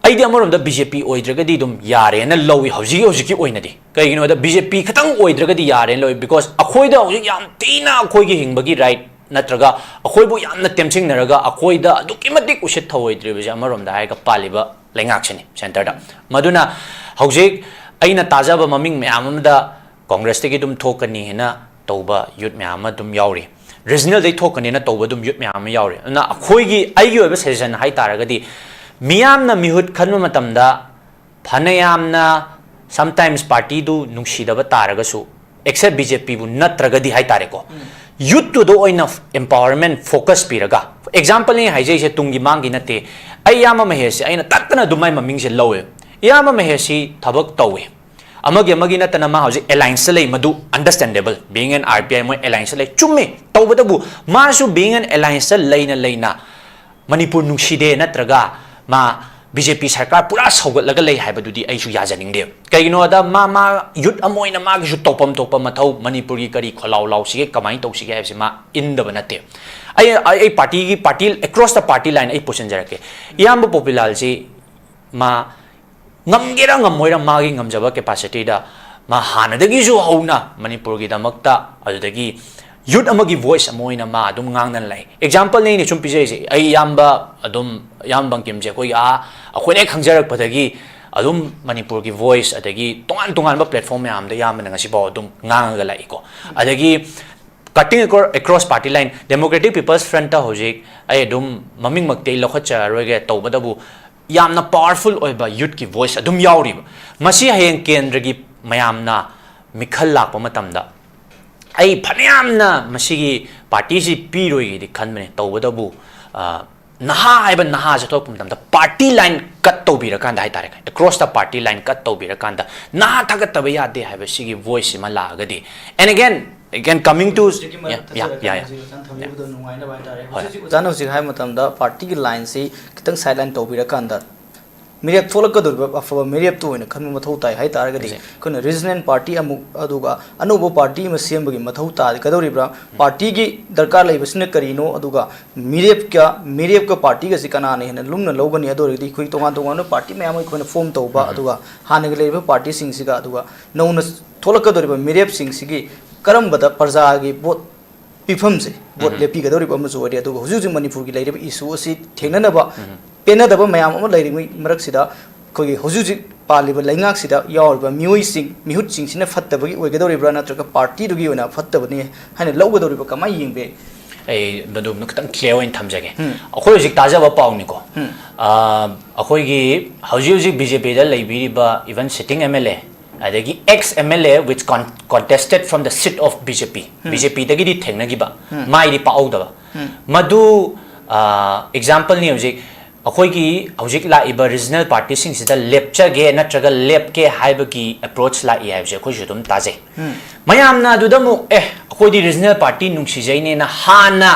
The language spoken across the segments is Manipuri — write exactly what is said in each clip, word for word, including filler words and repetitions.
ꯑꯩꯗꯤ ꯑꯃꯔꯣꯝꯗ ꯕꯤ ꯖꯦ ꯄꯤ ꯑꯣꯏꯗ꯭ꯔꯒꯗꯤ ꯑꯗꯨꯝ ꯌꯥꯔꯦꯅ ꯂꯧꯏ ꯍꯧꯖꯤꯛꯀꯤ ꯍꯧꯖꯤꯛꯀꯤ ꯑꯣꯏꯅꯗꯤ꯫ ꯀꯩꯒꯤꯅꯣꯗ ꯕꯤ ꯖꯦ ꯄꯤ ꯈꯤꯇꯪ ꯑꯣꯏꯗ꯭ꯔꯒꯗꯤ ꯌꯥꯔꯦꯅ ꯂꯧꯏ, because ꯑꯩꯈꯣꯏꯗ ꯍꯧꯖꯤꯛ ꯌꯥꯝ ꯊꯤꯅ ꯑꯩꯈꯣꯏꯒꯤ ꯍꯤꯡꯕꯒꯤ ꯔꯥꯏꯠ ꯅꯠꯇ꯭ꯔꯒ ꯑꯩꯈꯣꯏꯕꯨ ꯌꯥꯝꯅ ꯇꯦꯝꯁꯤꯡꯅꯔꯒ ꯑꯩꯈꯣꯏꯗ ꯑꯗꯨꯛꯀꯤ ꯃꯇꯤꯛ ꯎꯁꯤꯠ ꯊꯧꯑꯣꯏꯗ꯭ꯔꯤꯕꯁꯦ ꯑꯃꯔꯣꯝꯗ ꯍꯥꯏꯔꯒ ꯄꯥꯜꯂꯤꯕ ꯂꯩꯉꯥꯛꯁꯤꯅꯤ ꯁꯦꯟꯇꯔꯗ꯫ ꯃꯗꯨꯅ ꯍꯧꯖꯤꯛ ꯑꯩꯅ ꯇꯥꯖꯕ ꯃꯃꯤꯡ ꯃꯌꯥꯝ ꯑꯃꯗ ꯀꯣꯡꯒ꯭ꯔꯦꯁꯇꯒꯤ ꯑꯗꯨꯝ ꯊꯣꯛꯀꯅꯤ ꯍꯥꯏꯅ ꯇꯧꯕ ꯌꯨꯠ ꯃꯌꯥꯝ ꯑꯃ ꯑꯗꯨꯝ ꯌꯥꯎꯔꯤ, ꯔꯤꯖꯅꯦꯜꯗꯒꯤ ꯊꯣꯛꯀꯅꯤꯅ ꯇꯧꯕ ꯑꯗꯨꯝ ꯌꯨꯠ ꯃꯌꯥꯝ ꯑꯃ ꯌꯥꯎꯔꯤ꯫ ꯑꯗꯨꯅ ꯑꯩꯈꯣꯏꯒꯤ, ꯑꯩꯒꯤ ꯑꯣꯏꯕ ꯁꯖꯦꯁꯟ ꯍꯥꯏ ꯇꯥꯔꯒꯗꯤ, ꯃꯤꯌꯥꯝꯅ ꯃꯤꯍꯨꯠ ꯈꯟꯕ ꯃꯇꯝꯗ ꯐꯅꯌꯥꯝꯅ sometimes ꯄꯥꯔꯇꯤꯗꯨ ꯅꯨꯡꯁꯤꯗꯕ ꯇꯥꯔꯒꯁꯨ, ꯑꯦꯛꯁꯦꯞ ꯕꯤ ꯖꯦ ꯄꯤꯕꯨ ꯅꯠꯇ꯭ꯔꯒꯗꯤ ꯍꯥꯏ ꯇꯥꯔꯦꯀꯣ, ꯌꯨꯠꯇꯨꯗ ꯑꯣꯏꯅ ꯑꯦꯝꯄꯥꯋꯔꯃꯦꯟ ꯐꯣꯀꯁ ꯄꯤꯔꯒ, ꯑꯦꯛꯖꯥꯝꯄꯜꯅꯤ ꯍꯥꯏꯖꯩꯁꯦ, ꯇꯨꯡꯒꯤ ꯃꯥꯡꯒꯤ ꯅꯠꯇꯦ꯫ ꯑꯩ ꯏꯌꯥꯝꯕ ꯃꯍꯦꯁꯁꯦ ꯑꯩꯅ ꯇꯠꯇꯅ ꯑꯗꯨꯝ ꯃꯥꯏ ꯃꯃꯤꯡꯁꯦ ꯂꯧꯋꯦ꯫ ꯏꯌꯥꯝꯕ ꯃꯍꯦꯁꯁꯤ ꯊꯕꯛ ꯇꯧꯋꯦ, ꯑꯃꯒꯤ ꯑꯃꯒꯤ ꯅꯠꯇꯅ ꯃꯥ ꯍꯧꯖꯤꯛ ꯑꯦꯂꯥꯏꯟꯁꯇ ꯂꯩ, ꯃꯗꯨ understandable, being an R P I ꯃꯣꯏ ꯑꯦꯂꯥꯏꯟꯁꯇ ꯂꯩ, ꯆꯨꯝꯃꯤ꯫ ꯇꯧꯕꯇꯕꯨ ꯃꯥꯁꯨ being an allianceꯇ ꯂꯩꯅ ꯂꯩꯅ ꯃꯅꯤꯄꯨꯔ ꯅꯨꯡꯁꯤꯗꯦ ꯅꯠꯇ꯭ꯔꯒ ꯃꯥ ꯕꯤ ꯖꯦ ꯄꯤ ꯁꯔꯀꯥꯔ ꯄꯨꯔꯥ ꯁꯧꯒꯠꯂꯒ ꯂꯩ ꯍꯥꯏꯕꯗꯨꯗꯤ ꯑꯩꯁꯨ ꯌꯥꯖꯅꯤꯡꯗꯦ꯫ ꯀꯩꯒꯤꯅꯣꯗ ꯃꯥ, ꯃꯥ ꯌꯨꯠ ꯑꯃ ꯑꯣꯏꯅ ꯃꯥꯒꯤꯁꯨ ꯇꯧꯐꯝ ꯊꯣꯛꯄ ꯃꯊꯧ, ꯃꯅꯤꯄꯨꯔꯒꯤ ꯀꯔꯤ ꯈꯣꯜꯂꯥꯎ ꯂꯥꯎꯁꯤꯒꯦ, ꯀꯃꯥꯏꯅ ꯇꯧꯁꯤꯒꯦ ꯍꯥꯏꯕꯁꯤ ꯃꯥ ꯏꯟꯗꯕ ꯅꯠꯇꯦ꯫ ꯑꯩ, ꯑꯩ, ꯑꯩ ꯄꯥꯔꯇꯤꯒꯤ, party, across the party line ꯑꯩ ꯄꯨꯁꯤꯟꯖꯔꯛꯀꯦ꯫ ꯏꯌꯥꯝꯕ ꯄꯣꯄꯤꯂꯥꯜꯁꯤ ꯃꯥ ꯉꯝꯒꯦꯔꯥ ꯉꯝꯃꯣꯏꯔꯥ ꯃꯥꯒꯤ ꯉꯝꯖꯕ capacityꯗ ꯃꯥ ꯍꯥꯟꯅꯗꯒꯤꯁꯨ ꯍꯧꯅ ꯃꯅꯤꯄꯨꯔꯒꯤꯗꯃꯛꯇ, ꯑꯗꯨꯗꯒꯤ ꯌꯨꯠ ꯑꯃꯒꯤ ꯚꯣꯏꯁ ꯑꯃ ꯑꯣꯏꯅ ꯃꯥ ꯑꯗꯨꯝ ꯉꯥꯡꯗꯅ ꯂꯩ꯫ ꯑꯦꯛꯖꯥꯝꯄꯜꯅꯤ ꯑꯩꯅ ꯁꯨꯝ ꯄꯤꯖꯔꯤꯁꯦ, ꯑꯩ ꯏꯌꯥꯝꯕ ꯑꯗꯨꯝ, ꯏꯌꯥꯝꯕ ꯕꯪꯀꯤꯝꯁꯦ ꯑꯩꯈꯣꯏꯒꯤ ꯑꯥ, ꯑꯩꯈꯣꯏꯅ ꯍꯦꯛ ꯈꯪꯖꯔꯛꯄꯗꯒꯤ ꯑꯗꯨꯝ ꯃꯅꯤꯄꯨꯔꯒꯤ ꯚꯣꯏꯁ ꯑꯗꯒꯤ ꯇꯣꯉꯥꯟ ꯇꯣꯉꯥꯟꯕ ꯄ꯭ꯂꯦꯠꯐꯣꯔꯝ ꯃꯌꯥꯝꯗ ꯏꯌꯥꯝꯕꯅ ꯉꯁꯤꯐꯥꯎ ꯑꯗꯨꯝ ꯉꯥꯡꯉꯒ ꯂꯥꯛꯏꯀꯣ꯫ ꯑꯗꯒꯤ cutting acro-, across party line, Democratic People's Frontꯇ ꯍꯧꯖꯤꯛ ꯑꯩ ꯑꯗꯨꯝ ꯃꯃꯤꯡꯃꯛꯇꯤ ꯑꯩ ꯂꯧꯈꯠꯆꯔꯔꯣꯏꯒꯦ, ꯇꯧꯕꯇꯕꯨ ꯌꯥꯝꯅ ꯄꯥꯋꯔꯐꯨꯜ ꯑꯣꯏꯕ ꯌꯨꯠꯀꯤ ꯚꯣꯏꯁ ꯑꯗꯨꯝ ꯌꯥꯎꯔꯤꯕ꯫ ꯃꯁꯤ ꯍꯌꯦꯡ ꯀꯦꯟꯗ꯭ꯔꯒꯤ ꯃꯌꯥꯝꯅ ꯃꯤꯈꯜ ꯂꯥꯛꯄ ꯃꯇꯝꯗ ꯑꯩ ꯐꯅꯌꯥꯝꯅ ꯃꯁꯤꯒꯤ ꯄꯥꯔꯇꯤꯁꯤ ꯄꯤꯔꯣꯏꯒꯦꯗꯤ ꯈꯟꯕꯅꯦ, ꯇꯧꯕꯇꯕꯨ, ꯑ, ꯅꯍꯥ ꯍꯥꯏꯕ ꯅꯍꯥꯁꯦ ꯊꯣꯛꯂꯛꯄ ꯃꯇꯝꯗ ꯄꯥꯔꯇꯤ ꯂꯥꯏꯟ ꯀꯠ ꯇꯧꯕꯤꯔꯀꯥꯟꯗ ꯍꯥꯏ ꯇꯥꯔꯦ, across the party line cut ꯇꯧꯕꯤꯔꯀꯥꯟꯗ ꯅꯍꯥ ꯊꯥꯒꯠꯇꯕ ꯌꯥꯗꯦ ꯍꯥꯏꯕ ꯁꯤꯒꯤ ꯚꯣꯏꯁꯁꯤꯃ ꯂꯥꯛꯑꯒꯗꯤ, and again, again coming to, ꯍꯧꯖꯤꯛꯀꯤ ꯃꯔꯛ yeah, yeah, ꯊꯠꯆꯔꯛꯀꯅꯤ, yeah, yeah, ꯍꯧꯖꯤꯛ ꯃꯊꯪ ꯊꯝꯕꯤꯕꯗꯣ ꯅꯨꯡꯉꯥꯏꯅꯕ ꯍꯥꯏꯇꯥꯔꯦ꯫ ꯍꯣꯏ꯫ ꯍꯧꯖꯤꯛ ꯍꯧꯖꯤꯛ ꯑꯣꯖꯥꯅ ꯍꯧꯖꯤꯛ ꯍꯥꯏꯕ ꯃꯇꯝꯗ ꯄꯥꯔꯇꯤꯒꯤ ꯂꯥꯏꯟꯁꯤ ꯈꯤꯇꯪ ꯁꯥꯏꯠ ꯂꯥꯏꯟ ꯇꯧꯕꯤꯔꯀꯥꯟꯗ ꯃꯤꯔꯦꯞ ꯊꯣꯛꯂꯛꯀꯗꯧꯔꯤꯕ ꯑꯐꯕ ꯃꯤꯔꯦꯞꯇꯨ ꯑꯣꯏꯅ ꯈꯟꯕ ꯃꯊꯧ ꯇꯥꯏ ꯍꯥꯏ ꯇꯥꯔꯒꯗꯤ, ꯍꯧꯖꯤꯛ꯫ ꯑꯩꯈꯣꯏꯅ ꯔꯤꯖꯅꯦꯜ ꯄꯥꯔꯇꯤ ꯑꯃꯨꯛ, ꯑꯗꯨꯒ ꯑꯅꯧꯕ ꯄꯥꯔꯇꯤ ꯑꯃ ꯁꯦꯝꯕꯒꯤ ꯃꯊꯧ ꯇꯥ-, ꯀꯗꯧꯔꯤꯕ꯭ꯔꯥ? ꯄꯥꯔꯇꯤꯒꯤ ꯗꯔꯀꯥꯔ ꯂꯩꯕꯁꯤꯅ ꯀꯔꯤꯅꯣ, ꯑꯗꯨꯒ ꯃꯤꯔꯦꯞꯀ, ꯃꯤꯔꯦꯞꯀ ꯄꯥꯔꯇꯤꯒꯁꯤ ꯀꯅꯥꯅ ꯍꯦꯟꯅ ꯂꯨꯝꯅ ꯂꯧꯒꯅꯤ? ꯑꯗꯨ ꯑꯣꯏꯔꯒꯗꯤ ꯑꯩꯈꯣꯏ ꯇꯣꯉꯥꯟ ꯇꯣꯉꯥꯟꯕ ꯄꯥꯔꯇꯤ ꯃꯌꯥꯝ ꯑꯃ ꯑꯩꯈꯣꯏꯅ ꯐꯣꯝ ꯇꯧꯕ, ꯑꯗꯨꯒ ꯍꯥꯟꯅꯒꯤ ꯂꯩꯔꯤꯕ ꯄꯥꯔꯇꯤꯁꯤꯡꯁꯤꯒ, ꯑꯗꯨꯒ ꯅꯧꯅ ꯊꯣꯛꯂꯛꯀꯗꯧꯔꯤꯕ ꯃꯤꯔꯦꯞꯁꯤꯡꯁꯤꯒꯤ ꯀꯔꯝꯕꯗ ꯄ꯭ꯔꯖꯥꯒꯤ ꯚꯣꯠ ꯄꯤꯐꯝꯁꯦ, ꯚꯣꯠ ꯂꯦꯞꯄꯤꯒꯗꯧꯔꯤꯕ ꯑꯃꯁꯨ ꯑꯣꯏꯔꯦ꯫ ꯑꯗꯨꯒ ꯍꯧꯖꯤꯛ ꯍꯧꯖꯤꯛ ꯃꯅꯤꯄꯨꯔꯒꯤ ꯂꯩꯔꯤꯕ ꯏꯁꯨ ꯑꯁꯤ ꯊꯦꯡꯅꯅꯕ, ꯄꯦꯟꯅꯗꯕ ꯃꯌꯥꯝ ꯑꯃ ꯂꯩꯔꯤꯉꯩ ꯃꯔꯛꯁꯤꯗ, ꯑꯩꯈꯣꯏꯒꯤ ꯍꯧꯖꯤꯛ ꯍꯧꯖꯤꯛ ꯄꯥꯜꯂꯤꯕ ꯂꯩꯉꯥꯛꯁꯤꯗ ꯌꯥꯎꯔꯤꯕ ꯃꯤꯑꯣꯏꯁꯤꯡ, ꯃꯤꯍꯨꯠꯁꯤꯡꯁꯤꯅ ꯐꯠꯇꯕꯒꯤ ꯑꯣꯏꯒꯗꯧꯔꯤꯕ꯭ꯔꯥ, ꯅꯠꯇ꯭ꯔꯒ ꯄꯥꯔꯇꯤꯗꯨꯒꯤ ꯑꯣꯏꯅ ꯐꯠꯇꯕꯅꯤ ꯍꯥꯏꯅ ꯂꯧꯒꯗꯧꯔꯤꯕ, ꯀꯃꯥꯏꯅ ꯌꯦꯡꯕ ꯌꯥꯏ? ꯑꯩ ꯃꯗꯨꯝꯅ ꯈꯤꯇꯪ ꯀ꯭ꯂꯤꯌꯥꯔ ꯑꯣꯏꯅ ꯊꯝꯖꯒꯦ꯫ ꯑꯩꯈꯣꯏ ꯍꯧꯖꯤꯛ ꯇꯥꯖꯕ ꯄꯥꯎꯅꯤꯀꯣ꯫ ꯑ, ꯑꯩꯈꯣꯏꯒꯤ ꯍꯧꯖꯤꯛ ꯍꯧꯖꯤꯛ ꯕꯤ ꯖꯦ ꯄꯤꯗ ꯂꯩꯕꯤꯔꯤꯕ even sitting M L A, ꯑꯗꯒꯤ ex M L A which con-, contested from the seat of B J P, B J ꯄꯤꯗꯒꯤꯗꯤ ꯊꯦꯡꯅꯈꯤꯕ, ꯃꯥꯏꯗꯤ ꯄꯥꯛꯍꯧꯗꯕ꯫ ꯃꯗꯨ, ꯑ, ꯑꯦꯛꯖꯥꯝꯄꯜꯅꯤ ꯍꯧꯖꯤꯛ꯫ ꯑꯩꯈꯣꯏꯒꯤ ꯍꯧꯖꯤꯛ ꯂꯥꯛꯏꯕ ꯔꯤꯖꯅꯦꯜ ꯄꯥꯔꯇꯤꯁꯤꯡꯁꯤꯗ ꯂꯦꯞꯆꯒꯦ ꯅꯠꯇ꯭ꯔꯒ ꯂꯦꯞꯀꯦ ꯍꯥꯏꯕꯒꯤ ꯑꯦꯄ꯭ꯔꯣꯆ ꯂꯥꯛꯏ ꯍꯥꯏꯕꯁꯦ ꯑꯩꯈꯣꯏꯁꯨ ꯑꯗꯨꯝ ꯇꯥꯖꯩ꯫ ꯃꯌꯥꯝꯅ ꯑꯗꯨꯗ ꯑꯃꯨꯛ, "ꯑꯦ, ꯑꯩꯈꯣꯏꯗꯤ ꯔꯤꯖꯅꯦꯜ ꯄꯥꯔꯇꯤ ꯅꯨꯡꯁꯤꯖꯩꯅꯦꯅ" ꯍꯥꯟꯅ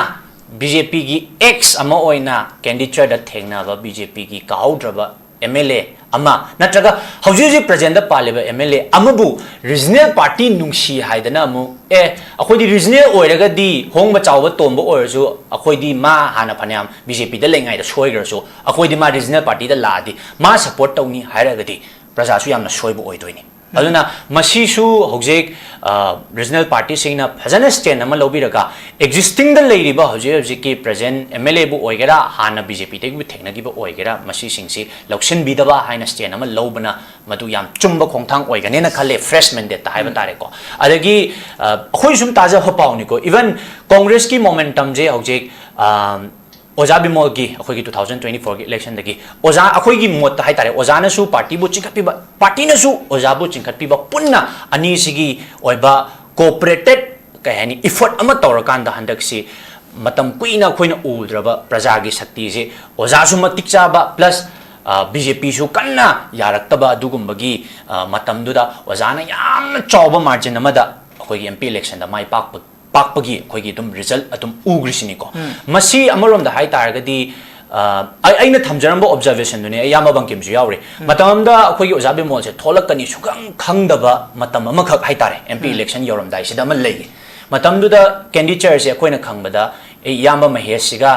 ꯕꯤ ꯖꯦ ꯄꯤꯒꯤ ꯑꯦꯛꯁ ꯑꯃ ꯑꯣꯏꯅ ꯀꯦꯟꯗꯤꯗꯦꯠꯇ ꯊꯦꯡꯅꯕ ꯕꯤ ꯖꯦ ꯄꯤꯒꯤ ꯀꯥꯍꯧꯗ꯭ꯔꯕ ꯑꯦꯝ ꯑꯦꯜ ꯑꯦ ꯑꯃ, ꯅꯠꯇ꯭ꯔꯒ ꯍꯧꯖꯤꯛ ꯍꯧꯖꯤꯛ ꯄ꯭ꯔꯖꯦꯟꯗ ꯄꯥꯜꯂꯤꯕ ꯑꯦꯝ ꯑꯦꯜ ꯑꯦ ꯑꯃꯕꯨ ꯔꯤꯖꯅꯦꯜ ꯄꯥꯔꯇꯤ ꯅꯨꯡꯁꯤ ꯍꯥꯏꯗꯅ ꯑꯃꯨꯛ, "ꯑꯦ, ꯑꯩꯈꯣꯏꯗꯤ ꯔꯤꯖꯅꯦꯜ ꯑꯣꯏꯔꯒꯗꯤ ꯍꯣꯡꯕ ꯆꯥꯎꯕ ꯇꯣꯟꯕ ꯑꯣꯏꯔꯁꯨ, ꯑꯩꯈꯣꯏꯗꯤ ꯃꯥ ꯍꯥꯟꯅ ꯐꯅꯌꯥꯝ ꯕꯤ ꯖꯦ ꯄꯤꯗ ꯂꯩꯉꯩꯗ ꯁꯣꯏꯈ꯭ꯔꯁꯨ, ꯑꯩꯈꯣꯏꯗꯤ ꯃꯥ ꯔꯤꯖꯅꯦꯜ ꯄꯥꯔꯇꯤꯗ ꯂꯥꯛꯑꯗꯤ ꯃꯥ ꯁꯄꯣꯔꯠ ꯇꯧꯅꯤ" ꯍꯥꯏꯔꯒꯗꯤ ꯄ꯭ꯔꯖꯥꯁꯨ ꯌꯥꯝꯅ ꯁꯣꯏꯕ ꯑꯣꯏꯗꯣꯏꯅꯤ꯫ ꯑꯗꯨꯅ ꯃꯁꯤꯁꯨ ꯍꯧꯖꯤꯛ, ꯑ, ꯔꯤꯖꯅꯦꯜ ꯄꯥꯔꯇꯤꯁꯤꯡꯅ ꯐꯖꯅ ꯁ꯭ꯇꯦꯟ ꯑꯃ ꯂꯧꯕꯤꯔꯒ, ꯑꯦꯛꯖꯤꯁꯇꯤꯡꯗ ꯂꯩꯔꯤꯕ ꯍꯧꯖꯤꯛ ꯍꯧꯖꯤꯛꯀꯤ ꯄ꯭ꯔꯖꯦꯟ ꯑꯦꯝ ꯑꯦꯜ ꯑꯦꯕꯨ ꯑꯣꯏꯒꯦꯔꯥ, ꯍꯥꯟꯅ ꯕꯤ ꯖꯦ ꯄꯤꯗꯒꯤ ꯊꯦꯡꯅꯈꯤꯕ ꯑꯣꯏꯒꯦꯔꯥ, ꯃꯁꯤꯁꯤꯡꯁꯤ ꯂꯧꯁꯤꯟꯕꯤꯗꯕ ꯍꯥꯏꯅ ꯁ꯭ꯇꯦꯟ ꯑꯃ ꯂꯧꯕꯅ ꯃꯗꯨ ꯌꯥꯝ ꯆꯨꯝꯕ ꯈꯣꯡꯊꯥꯡ ꯑꯣꯏꯒꯅꯦꯅ ꯈꯜꯂꯦ, ꯐ꯭ꯔꯦꯁ ꯃꯦꯟꯗꯦꯠꯇ ꯍꯥꯏꯕ ꯇꯥꯔꯦꯀꯣ꯫ ꯑꯗꯒꯤ, ꯑ, ꯑꯩꯈꯣꯏ ꯁꯨꯝ ꯇꯥꯖꯕ ꯄꯥꯎꯅꯤꯀꯣ, ꯏꯚꯟ ꯀꯣꯡꯒ꯭ꯔꯦꯁꯀꯤ ꯃꯣꯃꯦꯟꯇꯝꯁꯦ ꯍꯧꯖꯤꯛ, ꯑ, ꯑꯣꯖꯥ ꯕꯤꯃꯣꯜꯒꯤ, ꯑꯩꯈꯣꯏꯒꯤ two thousand twenty-fourꯒꯤ ꯏꯂꯦꯛꯁꯟꯗꯒꯤ ꯑꯣꯖꯥ, ꯑꯩꯈꯣꯏꯒꯤ ꯃꯣꯠꯇ ꯍꯥꯏꯇꯥꯔꯦ, ꯑꯣꯖꯥꯅꯁꯨ ꯄꯥꯔꯇꯤꯕꯨ ꯆꯤꯡꯈꯠꯄꯤꯕ, ꯄꯥꯔꯇꯤꯅꯁꯨ ꯑꯣꯖꯥꯕꯨ ꯆꯤꯡꯈꯠꯄꯤꯕ, ꯄꯨꯟꯅ ꯑꯅꯤꯁꯤꯒꯤ ꯑꯣꯏꯕ ꯀꯣꯑꯣꯄꯔꯦꯇꯦꯠ, ꯀꯩ ꯍꯥꯏꯅꯤ, ꯏꯐꯣꯔꯠ ꯑꯃ ꯇꯧꯔꯀꯥꯟꯗ ꯍꯟꯗꯛꯁꯤ ꯃꯇꯝ ꯀꯨꯏꯅ ꯑꯩꯈꯣꯏꯅ ꯎꯗ꯭ꯔꯕ ꯄ꯭ꯔꯖꯥꯒꯤ ꯁꯛꯇꯤꯁꯦ, ꯑꯣꯖꯥꯁꯨ ꯃꯇꯤꯛ ꯆꯥꯕ, ꯄ꯭ꯂꯁ, ꯑ, ꯕꯤ ꯖꯦ ꯄꯤꯁꯨ ꯀꯟꯅ ꯌꯥꯔꯛꯇꯕ ꯑꯗꯨꯒꯨꯝꯕꯒꯤ, ꯑ, ꯃꯇꯝꯗꯨꯗ ꯑꯣꯖꯥꯅ ꯌꯥꯝꯅ ꯆꯥꯎꯕ ꯃꯥꯔꯖꯤꯟ ꯑꯃꯗ ꯑꯩꯈꯣꯏꯒꯤ ꯑꯦꯝ ꯄꯤ ꯏꯂꯦꯛꯁꯟꯗ ꯃꯥꯏ ꯄꯥꯛꯄ, ꯄꯥꯛꯄꯒꯤ ꯑꯩꯈꯣꯏꯒꯤ ꯑꯗꯨꯝ ꯔꯤꯖꯜꯠ ꯑꯗꯨꯝ ꯎꯈ꯭ꯔꯤꯁꯤꯅꯤꯀꯣ꯫ ꯃꯁꯤ ꯑꯃꯔꯣꯝꯗ ꯍꯥꯏ ꯇꯥꯔꯒꯗꯤ, ꯑ, ꯑꯩ-, ꯑꯩꯅ ꯊꯝꯖꯔꯝꯕ observationꯗꯨꯅꯦ, ꯑꯩ ꯏꯌꯥꯝꯕ ꯕꯪꯀꯤꯝꯁꯨ ꯌꯥꯎꯔꯤ꯫ ꯎꯝ꯫ ꯃꯇꯝ ꯑꯃꯗ ꯑꯩꯈꯣꯏꯒꯤ ꯑꯣꯖꯥ ꯕꯤꯃꯣꯜꯁꯦ ꯊꯣꯛꯂꯛꯀꯅꯤ ꯁꯨꯈꯪ ꯈꯪꯗꯕ ꯃꯇꯝ ꯑꯃꯈꯛ ꯍꯥꯏꯇꯥꯔꯦ, MP ꯎꯝ꯫ Election ꯌꯧꯔꯝꯗꯥꯏꯁꯤꯗ ꯑꯃ ꯂꯩꯌꯦ꯫ ꯃꯇꯝꯗꯨꯗ candidateꯁꯦ ꯑꯩꯈꯣꯏꯅ ꯈꯪꯕꯗ ꯑꯩ ꯏꯌꯥꯝꯕ ꯃꯍꯦꯁꯁꯤꯒ,